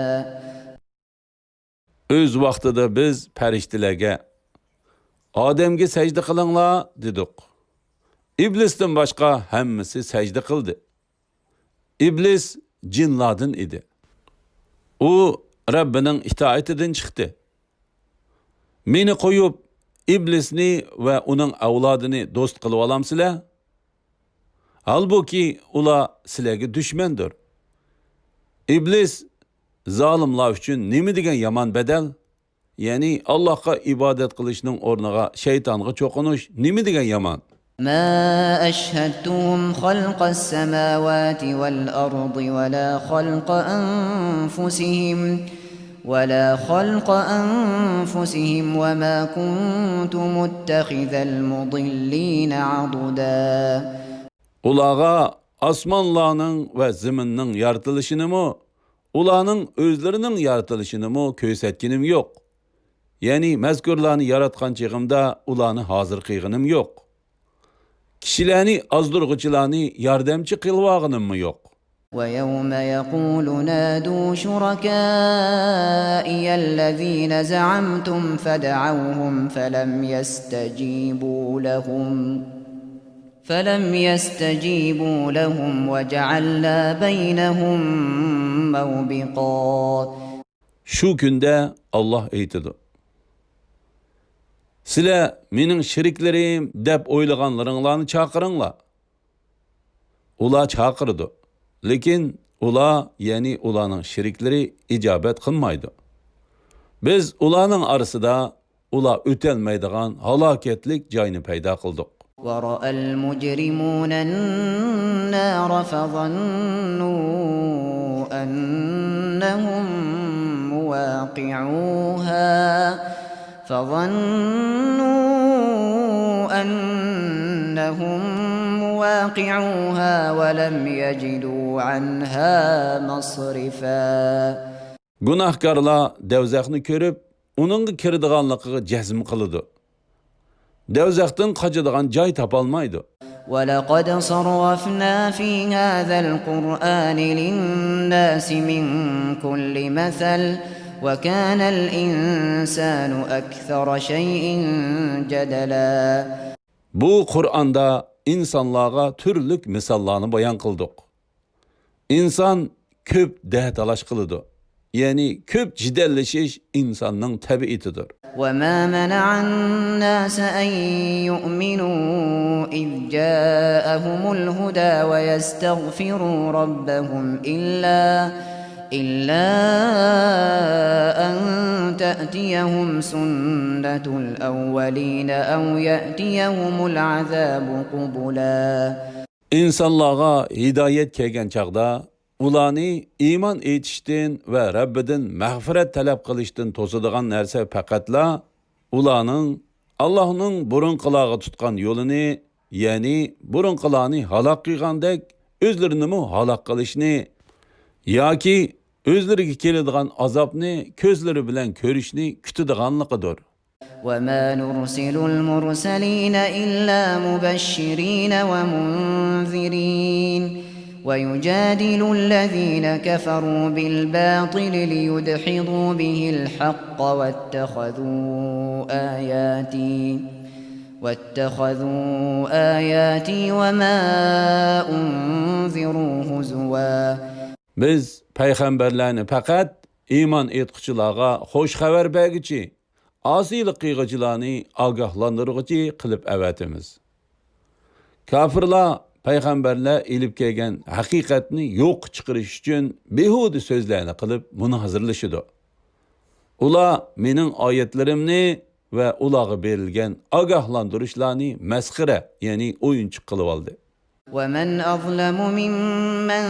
ئۆز ۋاقتىدا بىز پەرىشتىلەرگە، ئادەمگە سەجدە قىلىڭلار، دېدۇق. ئىبلىستىن باشقا ھەممىسى سەجدە قىلدى. ئىبلىس جىنلاردىن ئىدى. ئۇ رەببىنىڭ ئىتائىتىدىن چىقتى. مېنى قويۇپ، ئىبلىسنى ۋە ئۇنىڭ ئەۋلادىنى دوست قىلىۋالامسىلەر؟ ھالبۇكى، ئۇلار سىلەرگە دۈشمەندۇر. ئىبلىس زالىملار ئۈچۈن نېمە دېگەن يامان بەدەل؟ يەنى ئاللاھقا ئىبادەت قىلىشنىڭ ئورنىغا شەيتانغا چوقۇنۇش نېمە دېگەن يامان؟ ما أشهدتهم خلق السماوات والأرض ولا خلق أنفسهم ولا خلق أنفسهم وما كنت متخذ المضلين عضدا. ئۇلارغا ئاسمانلارنىڭ ۋە زېمىننىڭ يارىتىلىشىنىمۇ، ئۇلارنىڭ ئۆزلىرىنىڭ يارىتىلىشىنىمۇ كۆرسەتكىنىم يوق. يەنى مەزكۇرلارنى ياراتقان چېغىمدا ئۇلارنى ھازىر قىلغىنىم يوق. كىشىلەرنى ئازدۇرغۇچىلارنى ياردەمچى قىلىۋالغىنىممۇ يوق. ويوم يقول نادوا شركائي الذين زعمتم فدعوهم فلم يستجيبوا لهم فلم يستجيبوا لهم وجعلنا بينهم موبقا. شۇ كۈندە ئاللاھ ئېيتىدۇ، سىلەر مېنىڭ شېرىكلىرىم دەپ ئويلىغانلىرىڭلارنى چاقىرىڭلار. ئۇلار چاقىرىدۇ، لېكىن ئۇلار، يەنى ئۇلارنىڭ شېرىكلىرى ئىجابەت قىلمايدۇ. بىز ئۇلارنىڭ ئارىسىدا ئۇلار ئۆتەلمەيدىغان ھالاكەتلىك جاينى پەيدا قىلدۇق. ورأى المجرمون النار فظنوا أنهم مواقعوها فظنوا أنهم مواقعوها ولم يجدوا عنها مصرفا. گۇناھكارلار دەۋزەخنى كۆرۈپ، ئۇنىڭغا كىرىدىغانلىقىغا جەزم قىلىدۇ. دوزاختىن قاچىدىغان جاي تاپالمايدۇ. ولقد صرفنا في هذا القرآن للناس من كل مثل وكان الإنسان أكثر شيء جدلا. بۇ قۇرئاندا ئىنسانلارغا تۈرلۈك مىساللارنى بايان قىلدۇق. ئىنسان كۆپ دەتالاش قىلىدۇ. يەنى كۆپ جېدەللىشىش ئىنساننىڭ تەبىئىتىدۇر. وما منع الناس أن يؤمنوا إذ جاءهم الهدى ويستغفروا ربهم إلا إلا أن تأتيهم سنة الأولين أو يأتيهم العذاب قبلا. ئىنسانلارغا ھىدايەت كەلگەن چاغدا، ئۇلارنى ئىمان ئېيتىشتىن ۋە رەببىدىن مەغپىرەت تەلەپ قىلىشتىن توسىدىغان نەرسە پەقەتلا ئۇلارنىڭ ئاللاھنىڭ بۇرۇنقىلارغا تۇتقان يولىنى، يەنى بۇرۇنقىلارنى ھالاك قىلغاندەك ئۆزلىرىنىمۇ ھالاك قىلىشنى ياكى ئۆزلىرىگە كېلىدىغان ئازابنى كۆزلىرى بىلەن كۆرۈشنى كۈتىدىغانلىقىدۇر. وما نرسل المرسلين إلا مبشرين ومنذرين ويجادل الذين كفروا بالباطل ليدحضوا به الحق واتخذوا آياتي واتخذوا آياتي وما أنذروا هزوا. بىز پەيغەمبەرلەرنى پەقەت ئىمان ئېيتقۇچىلارغا خۇش خەۋەر بەرگۈچى، ئاسىيلىق قىلغۇچىلارنى ئاگاھلاندۇرغۇچى قىلىپ ئەۋەتىمىز. كاپىرلار پەيغەمبەرلەر ئېلىپ كەلگەن ھەقىقەتنى يوققا چىقىرىش ئۈچۈن بىھۇدە سۆزلەرنى قىلىپ مۇنازىرىلىشىدۇ. ئۇلار مېنىڭ ئايەتلىرىمنى ۋە ئۇلارغا بېرىلگەن ئاگاھلاندۇرۇشلارنى مەسخىرە، يەنى ئويۇنچۇق قىلىۋالدى. ومن أظلم ممن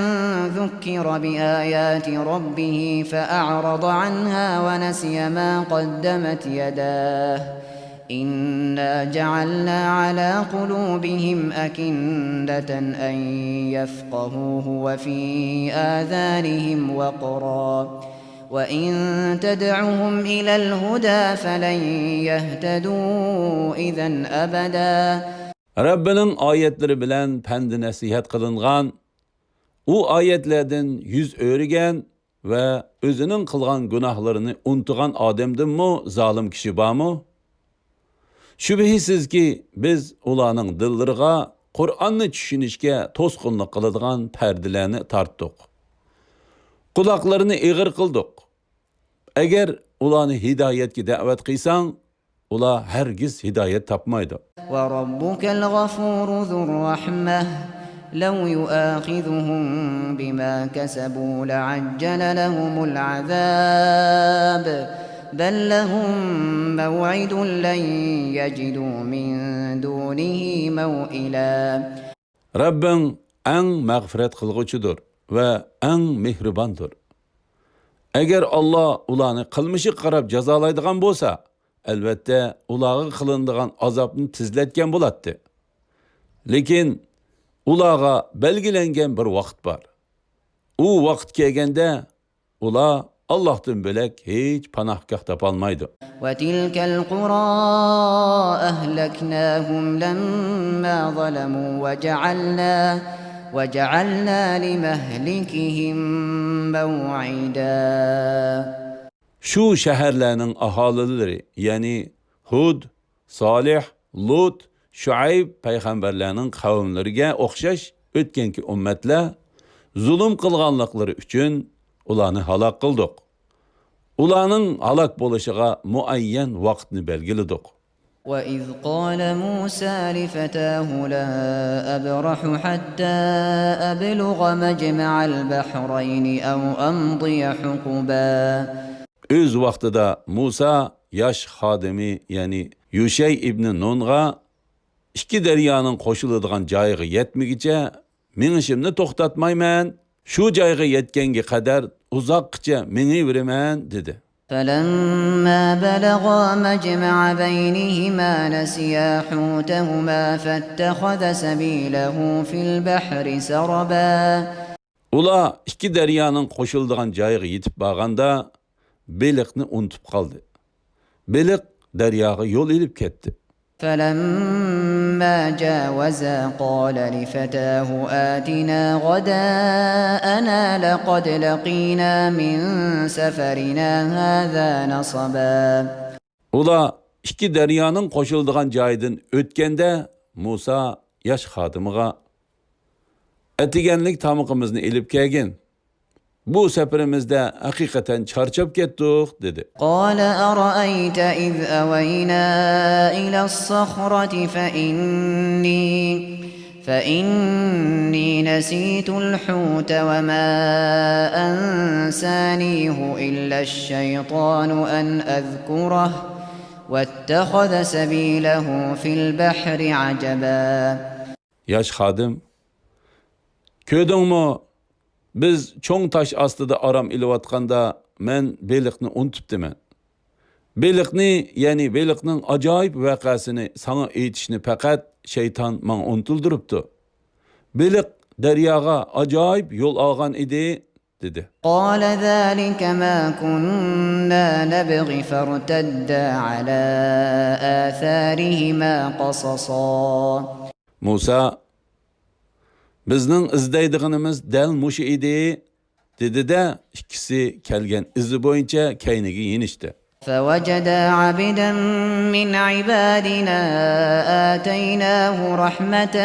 ذكر بآيات ربه فأعرض عنها ونسي ما قدمت يداه إنا جعلنا على قلوبهم أكنة أن يفقهوه وفي آذانهم وقرا وإن تدعهم إلى الهدى فلن يهتدوا إذا أبدا. رەببىنىڭ ئايەتلىرى بىلەن پەند-نەسىھەت قىلىنغان، ئۇ ئايەتلەردىن يۈز ئۆرۈگەن ۋە ئۆزىنىڭ قىلغان گۇناھلىرىنى ئۇنتۇغان ئادەمدىنمۇ زالىم كىشى بارمۇ؟ شۈبھىسىزكى، بىز ئۇلارنىڭ دىللىرىغا قۇرئاننى چۈشىنىشكە توسقۇنلۇق قىلىدىغان پەردىلەرنى تارتتۇق. قۇلاقلىرىنى ئېغىر قىلدۇق. ئەگەر ئۇلارنى ھىدايەتكە دەۋەت قىلساڭ، ئۇلار ھەرگىز ھىدايەت تاپمايدۇ. وربك الغفور ذو الرحمة لو يؤاخذهم بما كسبوا لعجل لهم العذاب بل لهم موعد لن يجدوا من دونه موئلا. رەببىڭ ئەڭ مەغپىرەت قىلغۇچىدۇر ۋە ئەڭ مېھرىباندۇر. ئەگەر ئاللا ئۇلارنى قىلمىشىغا قاراپ جازالايدىغان بولسا، ئەلۋەتتە، ئۇلارغا قىلىنىدىغان ئازابنى تېزلەتكەن بولاتتى. لېكىن ئۇلارغا بەلگىلەنگەن بىر ۋاقىت بار. ئۇ ۋاقىت كەلگەندە، ئۇلار ئاللاھتىن بۆلەك ھېچ پاناھگاھ تاپالمايدۇ. وتلك القرى أهلكناهم لما ظلموا وجعلنا وجعلنا لمهلكهم موعدا. شۇ شەھەرلەرنىڭ ئاھالىلىرى، يەنى ھۇد، سالىھ، لۇت، شۇئەيب پەيغەمبەرلەرنىڭ قەۋملىرىگە ئوخشاش ئۆتكەنكى ئۈممەتلەر زۇلۇم قىلغانلىقلىرى ئۈچۈن ئۇلارنى ھالاك قىلدۇق. ئۇلارنىڭ ھالاك بولۇشىغا مۇئەييەن ۋاقىتنى بەلگىلىدۇق. وإذ قال موسى لفتاه لا أبرح حتى أبلغ مجمع البحرين أو أمضي حقبا. ئۆز ۋاقتىدا مۇسا ياش خادىمى، يەنى يۈشەي ئىبنى نۇنغا، ئىككى دەريانىڭ قوشۇلىدىغان جايىغا يەتمىگۈچە مېڭىشىمنى توختاتمايمەن، شۇ جايغا يەتكەنگە قەدەر ئۇزاققىچە مېڭىۋېرىمەن، دېدى. فلما بلغا مجمع بينهما نسيا حوتهما فاتخذ سبيله في البحر سربا. ئۇلار ئىككى دەريانىڭ قوشۇلىدىغان جايىغا يېتىپ بارغاندا، بېلىقنى ئۇنتۇپ قالدى. بېلىق دەرياغا يول ئېلىپ كەتتى. فلما جاوزا قال لفتاه آتنا غداءنا لقد لقينا من سفرنا هذا نصبا. ئۇلار ئىككى دەريانىڭ قوشۇلىدىغان جايىدىن ئۆتكەندە، مۇسا ياش خادىمىغا، ئەتىگەنلىك تامىقىمىزنى ئېلىپ كەلگىن. بۇ سەپىرىمىزدە ھەقىقەتەن چارچاپ كەتتۇق، دېدى. قال أرأيت إذ أوينا إلى الصخرة فإني، فإني نسيت الحوت وما أنسانيه إلا الشيطان أن أذكره واتخذ سبيله في البحر عجبا. ياش خادىم، كۆردۈڭمۇ؟ بىز چوڭ تاش ئاستىدا ئارام ئېلىۋاتقاندا، مەن بېلىقنى ئۇنتۇپتىمەن. بېلىقنى، يەنى بېلىقنىڭ ئاجايىپ ۋەقەسىنى ساڭا ئېيتىشنى پەقەت شەيتان ماڭا ئۇنتۇلدۇرۇپتۇ. بېلىق دەرياغا ئاجايىپ يول ئالغان ئىدى، دېدى. قال ذلك ما كنا نبغ فارتدا على آثارهما قصصا. مۇسا، بىزنىڭ ئىزدەيدىغىنىمىز دەل مۇشۇ ئىدى، دېدى-دە، ئىككىسى كەلگەن ئىزى بويىچە كەينىگە يېنىشتى. فوجدا عبدا من عبادنا آتيناه رحمة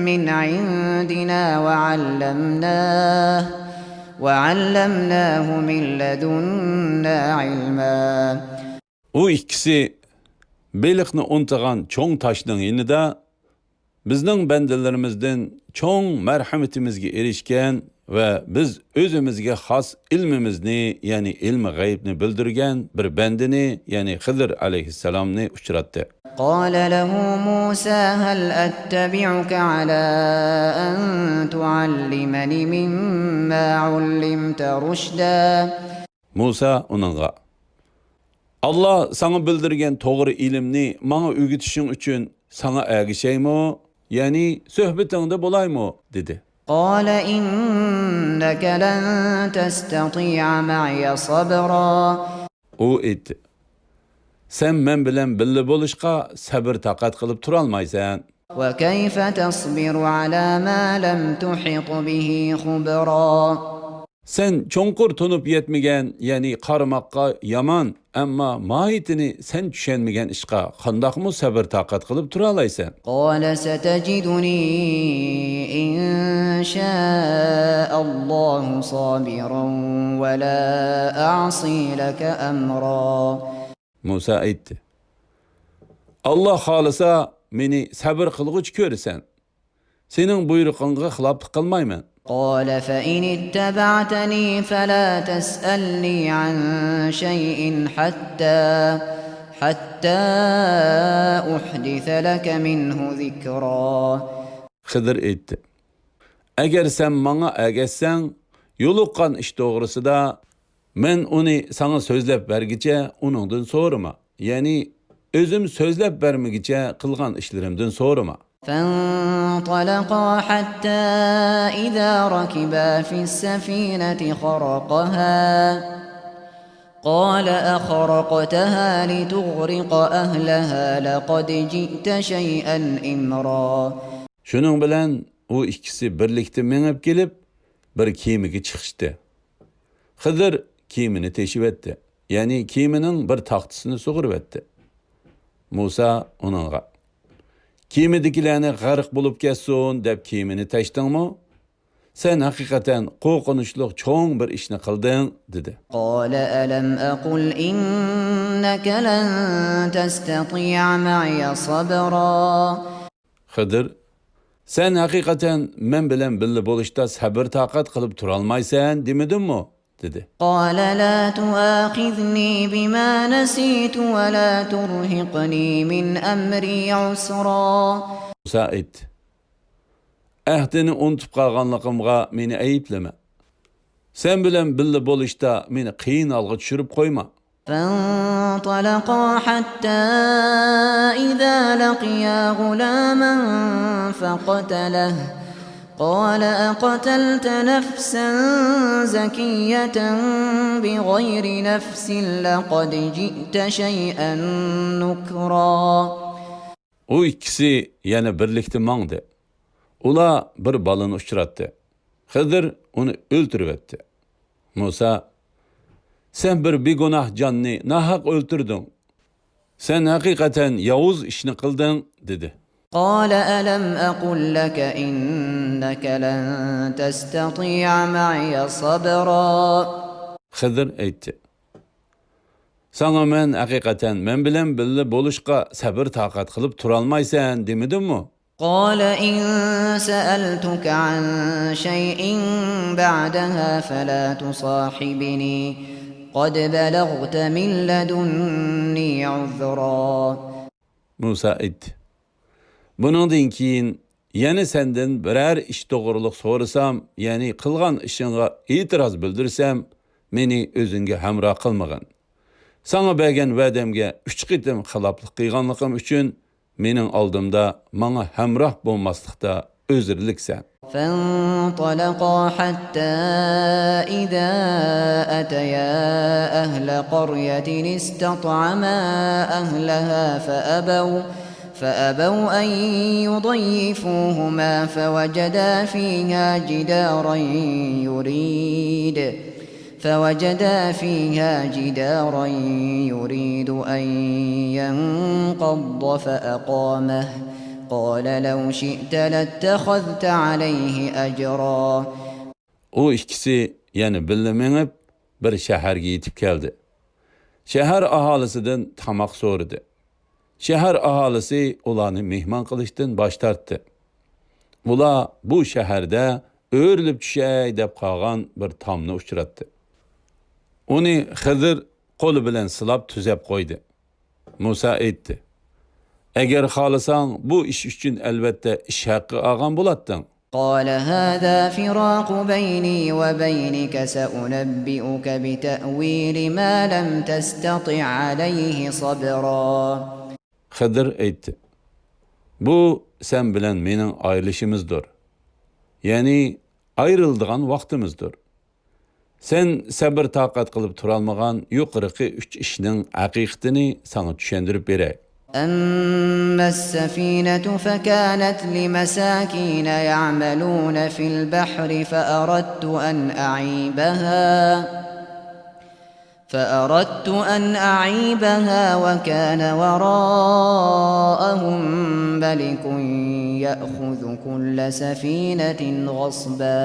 من عندنا وعلمناه، وعلمناه من لدنا علما. ئۇ ئىككىسى بېلىقنى ئۇنتىغان چوڭ تاشنىڭ يېنىدا بىزنىڭ بەندىلىرىمىزدىن چوڭ مەرھەمىتىمىزگە ئېرىشكەن ۋە بىز ئۆزىمىزگە خاس ئىلمىمىزنى، يەنى ئىلمى غەيبنى بىلدۈرگەن بىر بەندىنى، يەنى خىزىر ئەلەيھىسسالامنى ئۇچراتتى. قال له موسى هل أتبعك على أن تعلمن مما علمت رشدا. مۇسا ئۇنىڭغا، ئاللا ساڭا بىلدۈرگەن توغرا ئىلىمنى ماڭا ئۆگىتىشىڭ ئۈچۈن ساڭا ئەگىشەيمۇ، يەنى سۆھبىتىڭدە بولايمۇ؟ دېدى. قال إنك لن تستطيع معي صبرا. ئۇ ئېيتتى، سەن مەن بىلەن بىللە بولۇشقا سەبىر تاقەت قىلىپ تۇرالمايسەن. وكيف تصبر على ما لم تحط به خبرا. سەن چوڭقۇر تونۇپ يەتمىگەن، يەنى قارىماققا يامان، ئەمما ماھىيىتىنى سەن چۈشەنمىگەن ئىشقا قانداقمۇ سەبىر تاقەت قىلىپ تۇرالايسەن؟ قال ستجدني إن شاء الله صابرا ولا أعصي لك أمرا. مۇسا ئېيتتى، ئاللا خالىسا، مېنى سەبىر قىلغۇچى كۆرىسەن. سېنىڭ بۇيرۇقۇڭغا خىلاپلىق قىلمايمەن. قال فإن اتبعتني فلا تسألني عن شيء حتى، حتى أحدث لك منه ذكرا. خىزىر ئېيتتى، ئەگەر سەن ماڭا ئەگەشسەڭ، يولۇققان ئىش توغرىسىدا مەن ئۇنى ساڭا سۆزلەپ بەرگىچە ئۇنىڭدىن سورىما. يەنى ئۆزۈم سۆزلەپ بەرمىگىچە قىلغان ئىشلىرىمدىن سورىما. فانطلقا حتى إذا ركبا في السفينة خرقها قال أخرقتها لتغرق أهلها لقد جئت شيئا إمرا. شۇنىڭ بىلەن ئۇ ئىككىسى بىرلىكتە مېڭىپ كېلىپ، بىر كېمىگە چىقىشتى. خىزىر كېمىنى تېشىۋەتتى، يەنى كېمىنىڭ بىر تاختىسىنى سۇغۇرۇۋەتتى. مۇسا ئۇنىڭغا، كېمىدىكىلەرنى غەرق بولۇپ كەتسۇن دەپ كېمىنى تەشتىڭمۇ؟ سەن ھەقىقەتەن قورقۇنچلۇق چوڭ بىر ئىشنى قىلدىڭ، دېدى. قال ألم أقل إنك لن تستطيع معي صبرا. خىدىر، سەن ھەقىقەتەن مەن بىلەن بىللە بولۇشتا سەبىر-تاقەت قىلىپ تۇرالمايسەن دېمىدىممۇ؟ دېدى. قال لا تؤاخذني بما نسيت ولا ترهقني من أمري عسرا. مۇسا ئېيتتى، ئەھدىنى ئۇنتۇپ قالغانلىقىمغا مېنى ئەيىبلىمە. سەن بىلەن بىللە بولۇشتا مېنى قىيىن ھالغا چۈشۈرۈپ قويما. فانطلقا حتى إذا لقيا غلاما فقتله قال أقتلت نفسا زكية بغير نفس لقد جئت شيئا نكرا. ئۇ ئىككىسى يەنە بىرلىكتە ماڭدى. ئۇلار بىر بالىنى ئۇچراتتى. خىزىر ئۇنى ئۆلتۈرۈۋەتتى. مۇسا، سەن بىر بىگۇناھ جاننى ناھەق ئۆلتۈردۈڭ. سەن ھەقىقەتەن ياۋۇز ئىشنى قىلدىڭ، دېدى. قال ألم أقل لك إنك لن تستطيع معي صبرا. خىزىر ئېيتتى، ساڭا مەن ھەقىقەتەن مەن بىلەن بىللە بولۇشقا سەبىر تاقەت قىلىپ تۇرالمايسەن دېمىدىممۇ؟ قال إن سألتك عن شيء بعدها فلا تصاحبني قد بلغت من لدني عذرا. مۇسا ئېيتتى، بۇنىڭدىن كېيىن يەنە سەندىن بىرەر ئىش توغرۇلۇق سورىسام، يەنى قىلغان ئىشىڭغا ئېتىراز بىلدۈرسەم، مېنى ئۆزۈڭگە ھەمراھ قىلمىغىن. ساڭا بەرگەن ۋەدەمگە ئۈچ قېتىم خىلاپلىق قىلغانلىقىم ئۈچۈن مېنىڭ ئالدىمدا ماڭا ھەمراھ بولماسلىقتا ئۆزرىلىكسەن. فانطلقا حتى إذا أتيا أهل قرية استطعما أهلها فأبوا فأبوا أن يضيفوهما فوجدا فيها جدارا يريد فوجدا فيها جدارا يريد أن ينقض فأقامه قال لو شئت لاتخذت عليه أجرا. ئۇ ئىككىسى يەنە بىللە مېڭىپ، بىر شەھەرگە يېتىپ كەلدى. شەھەر ئاھالىسىدىن تاماق سورىدى. شەھەر ئاھالىسى ئۇلارنى مېھمان قىلىشتىن باش تارتتى. ئۇلار بۇ شەھەردە ئۆرۈلۈپ چۈشەي دەپ قالغان بىر تامنى ئۇچراتتى. ئۇنى خىزىر قولى بىلەن سىلاپ تۈزەپ قويدى. مۇسا ئېيتتى، ئەگەر خالىساڭ، بۇ ئىش ئۈچۈن ئەلۋەتتە ئىش ھەققى ئالغان بولاتتىڭ. قال هذا فراق بيني وبينك سأنبئك بتأويل ما لم تستطع عليه صبرا. خىدىر ئېيتتى، بۇ سەن بىلەن مېنىڭ ئايرىلىشىمىزدۇر. يەنى ئايرىلىدىغان ۋاقتىمىزدۇر. سەن سەبىر تاقەت قىلىپ تۇرالمىغان يۇقىرىقى ئۈچ ئىشنىڭ ھەقىقىتىنى ساڭا چۈشەندۈرۈپ بېرەي. أما السفينة فكانت لمساكين يعملون في البحر فأردت أن أعيبها فأردت أن أعيبها وكان وراءهم ملك يأخذ كل سفينة غصبا.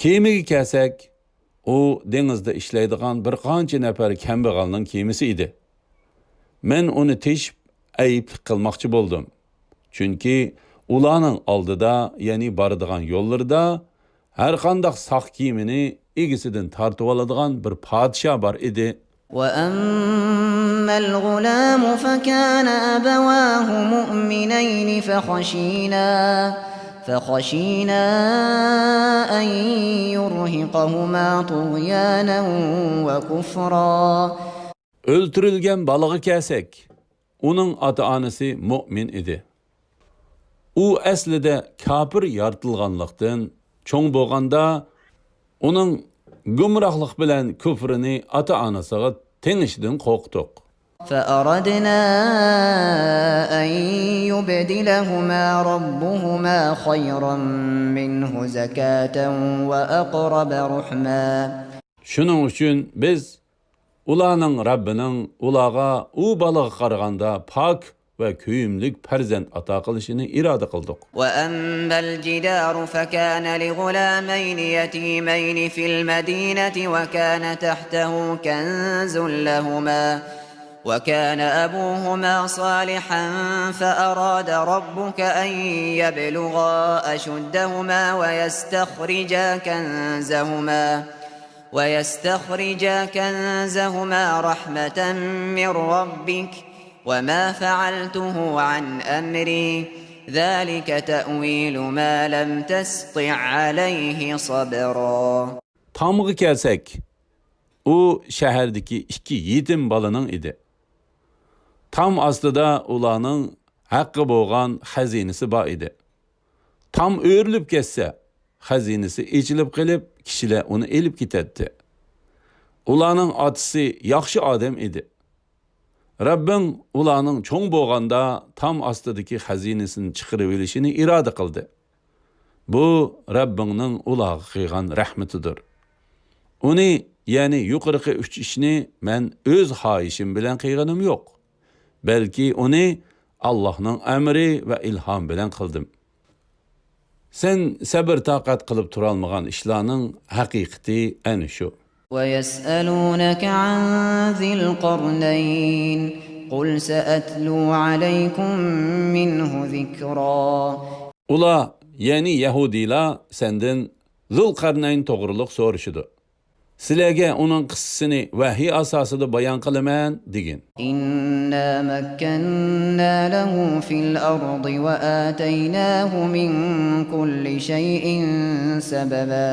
كېمىگە كەلسەك، ئۇ دېڭىزدا ئىشلەيدىغان بىر قانچە نەپەر كەمبەغەلنىڭ كېمىسى ئىدى. مەن ئۇنى تېشىپ، ئەيىبلىك قىلماقچى بولدۇم. چۈنكى ئۇلارنىڭ ئالدىدا، يەنى بارىدىغان يوللىرىدا ھەرقانداق ساق كىيىمىنى ئىگىسىدىن تارتىۋالىدىغان بىر پادىشاھ بار ئىدى. وأما الغلام فكان أبواه مؤمنين فخشينا فخشينا أن يرهقهما طغيانا وكفرا. ئۆلتۈرۈلگەن بالىغا كەلسەك، ئۇنىڭ ئاتا-ئانىسى مۆمىن ئىدى. ئۇ ئەسلىدە كاپىر يارىتىلغانلىقتىن، چوڭ بولغاندا ئۇنىڭ گۇمراھلىق بىلەن كۇفرىنى ئاتا-ئانىسىغا تېڭىشىدىن قورقتۇق. فأردنا أن يبدلهما ربهما خيرا منه زكاة وأقرب رحما. شۇنىڭ ئۈچۈن بىز ئۇلارنىڭ رەببىنىڭ ئۇلارغا ئۇ بالىغا قارىغاندا پاك ۋە كۆيۈملۈك پەرزەنت ئاتا قىلىشىنى ئىرادە قىلدۇق. وأما الجدار فكان لغلامين يتيمين في المدينة وكان تحته كنز لهما وكان أبوهما صالحا فأراد ربك أن يبلغا أشدهما ويستخرجا كنزهما ويستخرجا كنزهما رحمة من ربك وما فعلته عن أمري ذلك تأويل ما لم تسطع عليه صبرا. تامغا كەلسەك، ئۇ شەھەردىكى ئىككى يېتىم بالىنىڭ ئىدى. تام ئاستىدا ئۇلارنىڭ ھەققى بولغان خەزىنىسى بار ئىدى. تام ئۆرۈلۈپ كەتسە، خەزىنىسى ئېچىلىپ قېلىپ، كىشىلەر ئۇنى ئېلىپ كېتەتتى. ئۇلارنىڭ ئاتىسى ياخشى ئادەم ئىدى. رەببىڭ ئۇلارنىڭ چوڭ بولغاندا تام ئاستىدىكى خەزىنىسىنى چىقىرىۋېلىشىنى ئىرادە قىلدى. بۇ رەببىڭنىڭ ئۇلارغا قىلغان رەھمىتىدۇر. ئۇنى، يەنى يۇقىرىقى ئۈچ ئىشنى مەن ئۆز خاھىشىم بىلەن قىلغىنىم يوق. بەلكى ئۇنى ئاللاھنىڭ ئەمرى ۋە ئىلھامى بىلەن قىلدىم. سەن سەبىر-تاقەت قىلىپ تۇرالمىغان ئىشلارنىڭ ھەقىقىتى ئەنە شۇ. ويسألونك عن ذي القرنين قل سأتلو عليكم منه ذكرا. ئۇلار، يەنى يەھۇدىيلار سەندىن زۇلقەرنەين توغرۇلۇق سورىشىدۇ. سىلەرگە ئۇنىڭ قىسسىسىنى ۋەھىي ئاساسىدا بايان قىلىمەن، دېگىن. إنا مكنا له في الأرض وآتيناه من كل شيء سببا.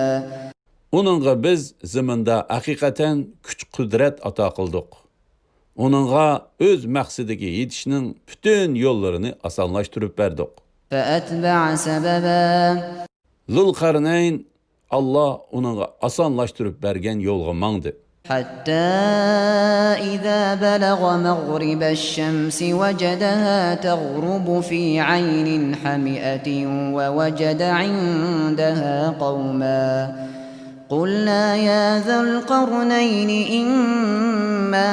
ئۇنىڭغا بىز زېمىندا ھەقىقەتەن كۈچ-قۇدرەت ئاتا قىلدۇق. ئۇنىڭغا ئۆز مەقسىتىگە يېتىشنىڭ پۈتۈن يوللىرىنى ئاسانلاشتۇرۇپ بەردۇق. فأتبع سببا. زۇلقەرنەين، ئاللا ئۇنىڭغا ئاسانلاشتۇرۇپ بەرگەن يولغا ماڭدى. حتى إذا بلغ مغرب الشمس وجدها تغرب في عين حمئة ووجد عندها قوما. قلنا يا ذا القرنين إما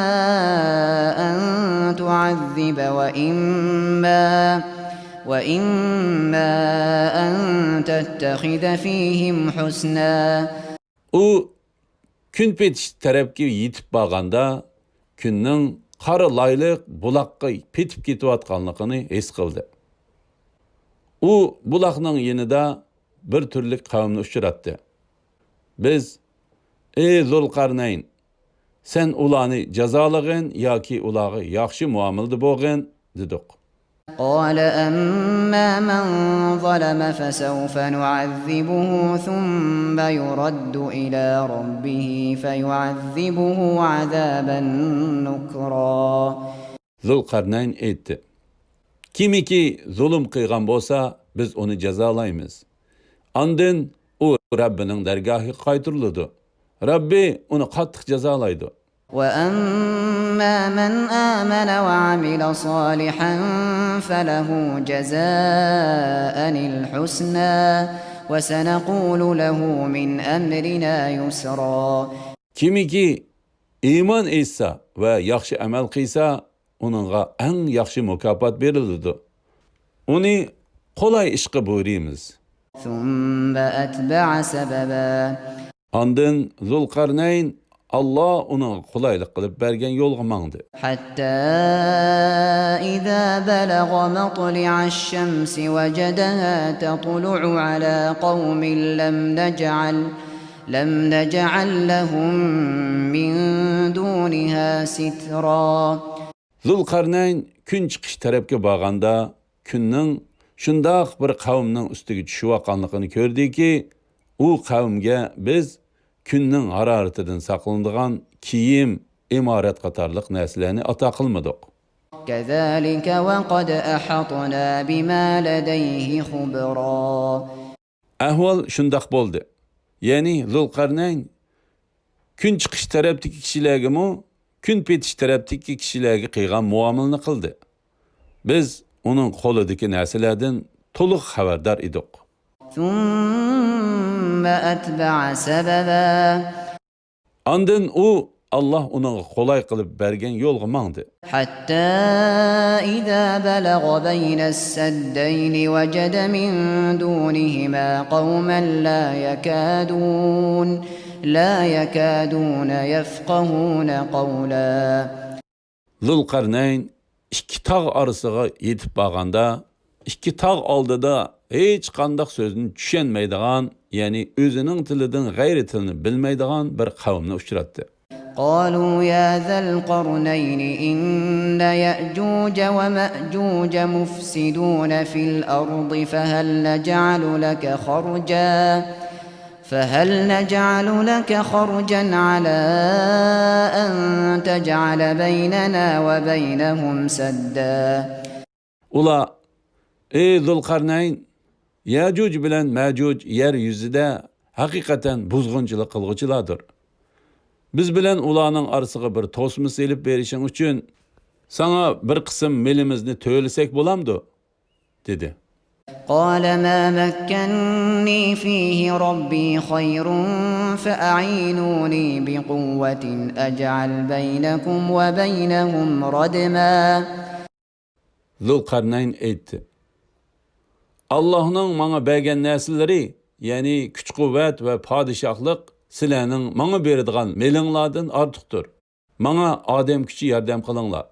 أن تعذب وإما، وإما أن تتخذ فيهم حسنا. ئۇ كۈن پېتىش تەرەپكە يېتىپ بارغاندا، كۈننىڭ قارا لايلىق بۇلاققا پېتىپ كېتىۋاتقانلىقىنى ھېس قىلدى. ئۇ بۇلاقنىڭ يېنىدا بىر تۈرلۈك قەۋمنى ئۇچراتتى. بىز، ئى زۇلقەرنەين، سەن ئۇلارنى جازالىغىن ياكى ئۇلارغا ياخشى مۇئامىلىدە بولغىن، دېدۇق. قال أما من ظلم فسوف نعذبه ثم يرد إلى ربه فيعذبه عذابا نكرا. زۇلقەرنەين ئېيتتى، كىمكى زۇلۇم قىلغان بولسا، بىز ئۇنى جازالايمىز. ئاندىن ئۇ رەببىنىڭ دەرگاھىغا قايتۇرۇلىدۇ. رەببى ئۇنى قاتتىق جازالايدۇ. وأما من آمن وعمل صالحا فله جزاء الحسنى وسنقول له من أمرنا يسرا. كىمكى ئىمان ئېيتسا ۋە ياخشى ئەمەل قىلسا، ئۇنىڭغا ئەڭ ياخشى مۇكاپات بېرىلىدۇ. ئۇنى قولاي ئىشقا بۇيرۇيمىز. ثم أتبع سببا. ئاندىن زۇلقەرنەين، ئاللا ئۇنىڭغا قولايلىق قىلىپ بەرگەن يولغا ماڭدى. حتى إذا بلغ مطلع الشمس وجدها تطلع على قوم لم نجعل، لم نجعل لهم من دونها سترا. زۇلقەرنەين كۈن چىقىش تەرەپكە بارغاندا، كۈننىڭ شۇنداق بىر قەۋمنىڭ ئۈستىگە چۈشۈۋاتقانلىقىنى كۆردىكى، ئۇ قەۋمگە بىز كۈننىڭ ھارارىتىدىن ساقلىنىدىغان كىيىم، ئىمارەت قاتارلىق نەرسىلەرنى ئاتا قىلمىدۇق. كذلك وقد أحطنا بما لديه خبرا. ئەھۋال شۇنداق بولدى. يەنى زۇلقەرنەين كۈن چىقىش تەرەپتىكى كىشىلەرگىمۇ، كۈن پېتىش تەرەپتىكى كىشىلەرگە قىلغان مۇئامىلىنى قىلدى. بىز ئۇنىڭ قولىدىكى نەرسىلەردىن تولۇق خەۋەردار ئىدۇق. ثم أتبع سببا. ئاندىن ئۇ، ئاللا ئۇنىڭغا قولاي قىلىپ بەرگەن يولغا ماڭدى. حتى إذا بلغ بين السدين وجد من دونهما قوما لا يكادون، لا يكادون يفقهون قولا. زۇلقەرنەين ئىككى تاغ ئارىسىغا يېتىپ بارغاندا، ئىككى تاغ ئالدىدا ھېچقانداق سۆزنى چۈشەنمەيدىغان، يەنى ئۆزىنىڭ تىلىدىن غەيرىي تىلنى بىلمەيدىغان بىر قەۋمنى ئۇچراتتى. قالوا يا ذا القرنين إن يأجوج ومأجوج مفسدون في الأرض فهل نجعل لك خرجا، فهل نجعل لك خرجا على أن تجعل بيننا وبينهم سدا. ئۇلار، ئى زۇلقەرنەين، يەجۇج بىلەن مەجۇج يەر يۈزىدە ھەقىقەتەن بۇزغۇنچىلىق قىلغۇچىلاردۇر. بىز بىلەن ئۇلارنىڭ ئارىسىغا بىر توسما سېلىپ بېرىشىڭ ئۈچۈن، ساڭا بىر قىسىم مېلىمىزنى تۆلىسەك بولامدۇ؟ دېدى. قال ما مكني فيه ربي خير فأعينوني بقوة أجعل بينكم وبينهم ردما. زۇلقەرنەين ئېيتتى، ئاللاھنىڭ ماڭا بەرگەن نەرسىلىرى، يەنى كۈچ-قۇۋۋەت ۋە پادىشاھلىق سىلەرنىڭ ماڭا بېرىدىغان مېلىڭلاردىن ئارتۇقتۇر. ماڭا ئادەم كۈچى ياردەم قىلىڭلار.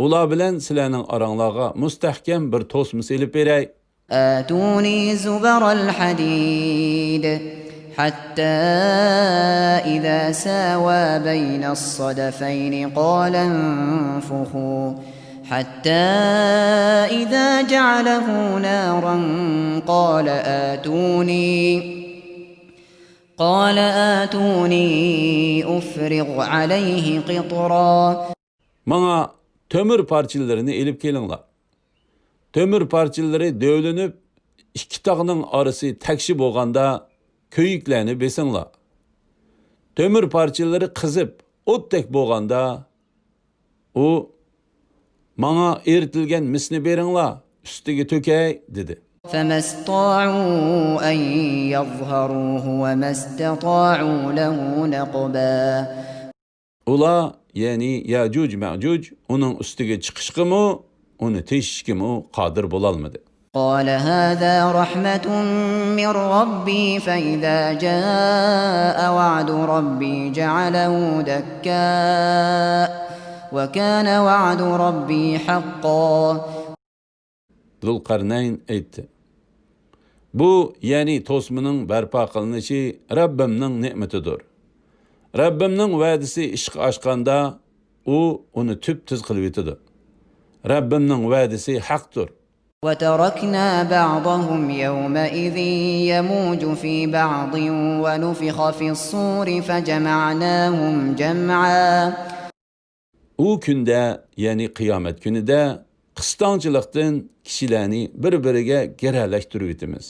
ئۇلار بىلەن سىلەرنىڭ ئاراڭلارغا مۇستەھكەم بىر توسما سېلىپ بېرەي. آتوني زبر الحديد حتى إذا ساوى بين الصدفين قال انفخوا حتى إذا جعله نارا قال آتوني قال آتوني أفرغ عليه قطرا. ماڭا تۆمۈر پارچىلىرىنى ئېلىپ كېلىڭلار. تۆمۈر پارچىلىرى دۆۋىلىنىپ، ئىككى تاغنىڭ ئارىسى تەكشى بولغاندا، كۆيۈكلەرنى بېسىڭلار. تۆمۈر پارچىلىرى قىزىپ، ئوتتەك بولغاندا، ئۇ، ماڭا ئېرىتىلگەن مىسنى بېرىڭلار، ئۈستىگە تۆكەي، دېدى. فما استطاعوا أن يظهروه وما استطاعوا له نقبا. ئۇلار، يەنى يەجۇج مەجۇج ئۇنىڭ ئۈستىگە چىقىشقىمۇ، ئۇنى تېشىشكىمۇ قادىر بولالمىدى. قال هذا رحمة من ربي فإذا جاء وعد ربي جعله دكا وكان وعد ربي حقا. زۇلقەرنەين ئېيتتى، بۇ، يەنى توسمىنىڭ بەرپا قىلىنىشى رەببىمنىڭ نېمىتىدۇر. رەببىمنىڭ ۋەدىسى ئىشقا ئاشقاندا، ئۇ ئۇنى تۈپتۈز قىلىۋېتىدۇ. رەببىمنىڭ ۋەدىسى ھەقتۇر. وتركنا بعضهم يومئذ يموج في بعض ونفخ في الصور فجمعناهم جمعا. ئۇ كۈندە، يەنى قىيامەت كۈنىدە قىستاڭچىلىقتىن كىشىلەرنى بىر-بىرىگە گىرەلەشتۈرۈۋېتىمىز.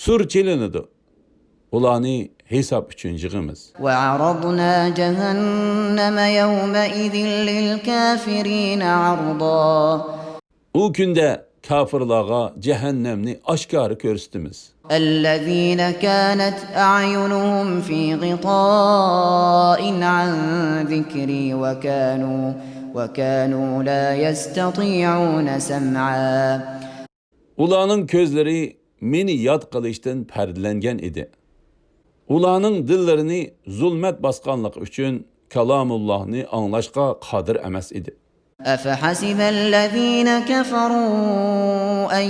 سۇر چېلىنىدۇ. ئۇلارنى ھېساب ئۈچۈن يىغىمىز. وعرضنا جهنم يومئذ للكافرين عرضا. ئۇ كۈندە كاپىرلارغا جەھەننەمنى ئاشكارا كۆرسىتىمىز. الذين كانت أعينهم في غطاء عن ذكري وكانوا وكانوا لا يستطيعون سمعا. ئۇلارنىڭ كۆزلىرى مېنى ياد قىلىشتىن پەردىلەنگەن ئىدى. ئۇلارنىڭ دىللىرىنى زۇلمەت باسقانلىقى ئۈچۈن كالامۇللاھنى ئاڭلاشقا قادىر ئەمەس ئىدى. أفحسب الذين كفروا أن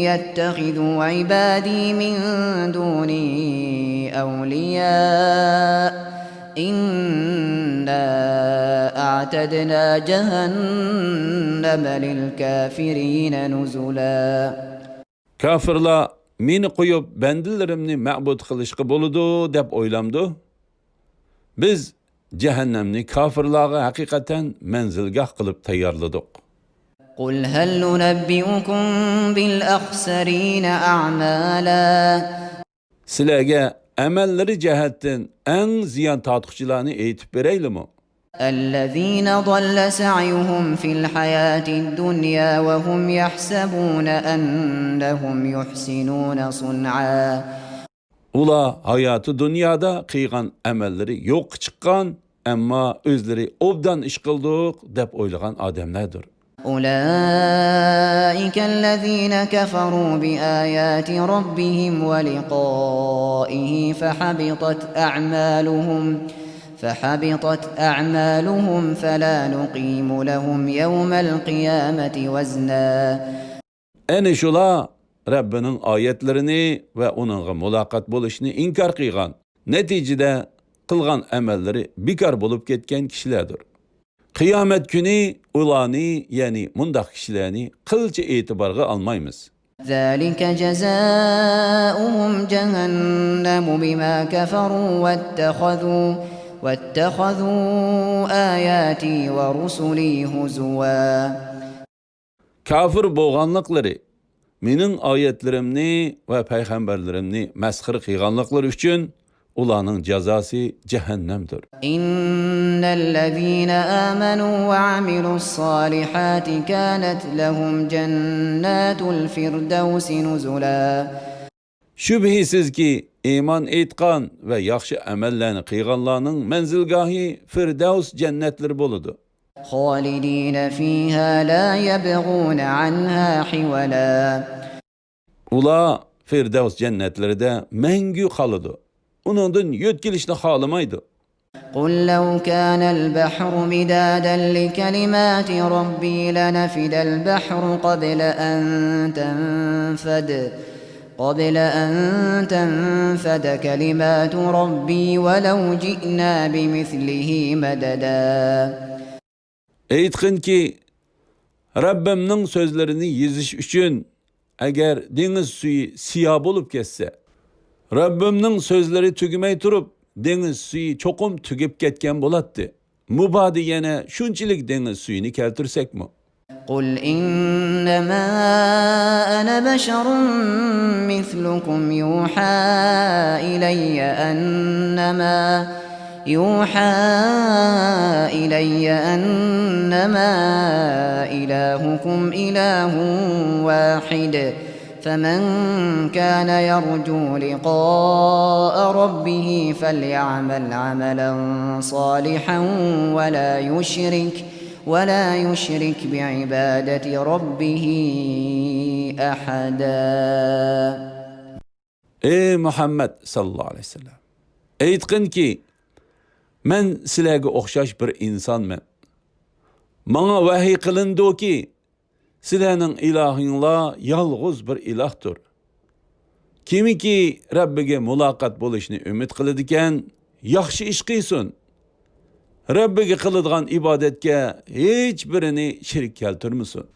يتخذوا عبادي من دوني أولياء إنا أعتدنا جهنم للكافرين نزلا. كاپىرلار مېنى قويۇپ، بەندىلىرىمنى مەبۇد قىلىشقا بولىدۇ، دەپ ئويلامدۇ؟ بىز جەھەننەمنى كاپىرلارغا ھەقىقەتەن مەنزىلگاھ قىلىپ تەييارلىدۇق. قل هل ننبئكم بالأخسرين أعمالا. سىلەرگە ئەمەللىرى جەھەتتىن ئەڭ زىيان تارتقۇچىلارنى ئېيتىپ بېرەيلىمۇ؟ الذين ضل سعيهم في الحياة الدنيا وهم يحسبون أنهم يحسنون صنعا. ئۇلار ھاياتى دۇنيادا قىلغان ئەمەللىرى يوققا چىققان، ئەمما ئۆزلىرى ئوبدان ئىش قىلدۇق دەپ ئويلىغان ئادەملەردۇر. أولئك الذين كفروا بآيات ربهم ولقائه فحبطت أعمالهم فحبطت أعمالهم فلا نقيم لهم يوم القيامة وزنا. ئەنە شۇلار رەببىنىڭ ئايەتلىرىنى ۋە ئۇنىڭغا مۇلاقات بولۇشنى ئىنكار قىلغان، نەتىجىدە قىلغان ئەمەللىرى بىكار بولۇپ كەتكەن كىشىلەردۇر. قىيامەت كۈنى ئۇلارنى، يەنى مۇنداق كىشىلەرنى قىلچە ئېتىبارغا ئالمايمىز. ذلك جزاؤهم جهنم بما كفروا واتخذوا واتخذوا آياتي ورسلي هزوا. كاپىر بولغانلىقلىرى مېنىڭ ئايەتلىرىمنى ۋە پەيغەمبەرلىرىمنى مەسخىرە قىلغانلىقلىرى ئۈچۈن ئۇلارنىڭ جازاسى جەھەننەمدۇر. إن الذين آمنوا وعملوا الصالحات كانت لهم جنات الفردوس نزلا. شۈبھىسىزكى، ئىمان ئېيتقان ۋە ياخشى ئەمەللەرنى قىلغانلارنىڭ مەنزىلگاھى فىردەۋس جەننەتلىرى بولىدۇ. خالدين فيها لا يبغون عنها حولا. ئۇلار فىردەۋس جەننەتلىرىدە مەڭگۈ قالىدۇ. ئۇنىڭدىن يۆتكىلىشنى خالىمايدۇ. قل لو كان البحر مدادا لكلمات ربي لنفد البحر قبل أن تنفد، قبل أن تنفد كلمات ربي ولو جئنا بمثله مددا. ئېيتقىنكى، رەببىمنىڭ سۆزلىرىنى يېزىش ئۈچۈن، ئەگەر دېڭىز سۈيى سىيا بولۇپ كەتسە، رەببىمنىڭ سۆزلىرى تۈگىمەي تۇرۇپ، دېڭىز سۈيى چوقۇم تۈگەپ كەتكەن بولاتتى. مۇبادا يەنە شۇنچىلىك دېڭىز سۈيىنى كەلتۈرسەكمۇ؟ قل إنما أنا بشر مثلكم يوحى إلي أنما، يوحى إلي أنما إلهكم إله واحد، فمن كان يرجو لقاء ربه فليعمل عملا صالحا ولا يشرك، ولا يشرك بعبادة ربه أحدا. ئەي مۇھەممەد ساللاللاھۇ ئەلەيھى ۋەسەللەم، ئېيتقىنكى، مەن سىلەرگە ئوخشاش بىر ئىنسانمەن. ماڭا ۋەھىي قىلىندىكى، سىلەرنىڭ ئىلاھىڭلار يالغۇز بىر ئىلاھتۇر. كىمكى رەببىگە مۇلاقات بولۇشنى ئۈمىد قىلىدىكەن، ياخشى ئىش قىلسۇن. رەببىگە قىلىدىغان ئىبادەتكە ھېچ بىرىنى شېرىك كەلتۈرمىسۇن.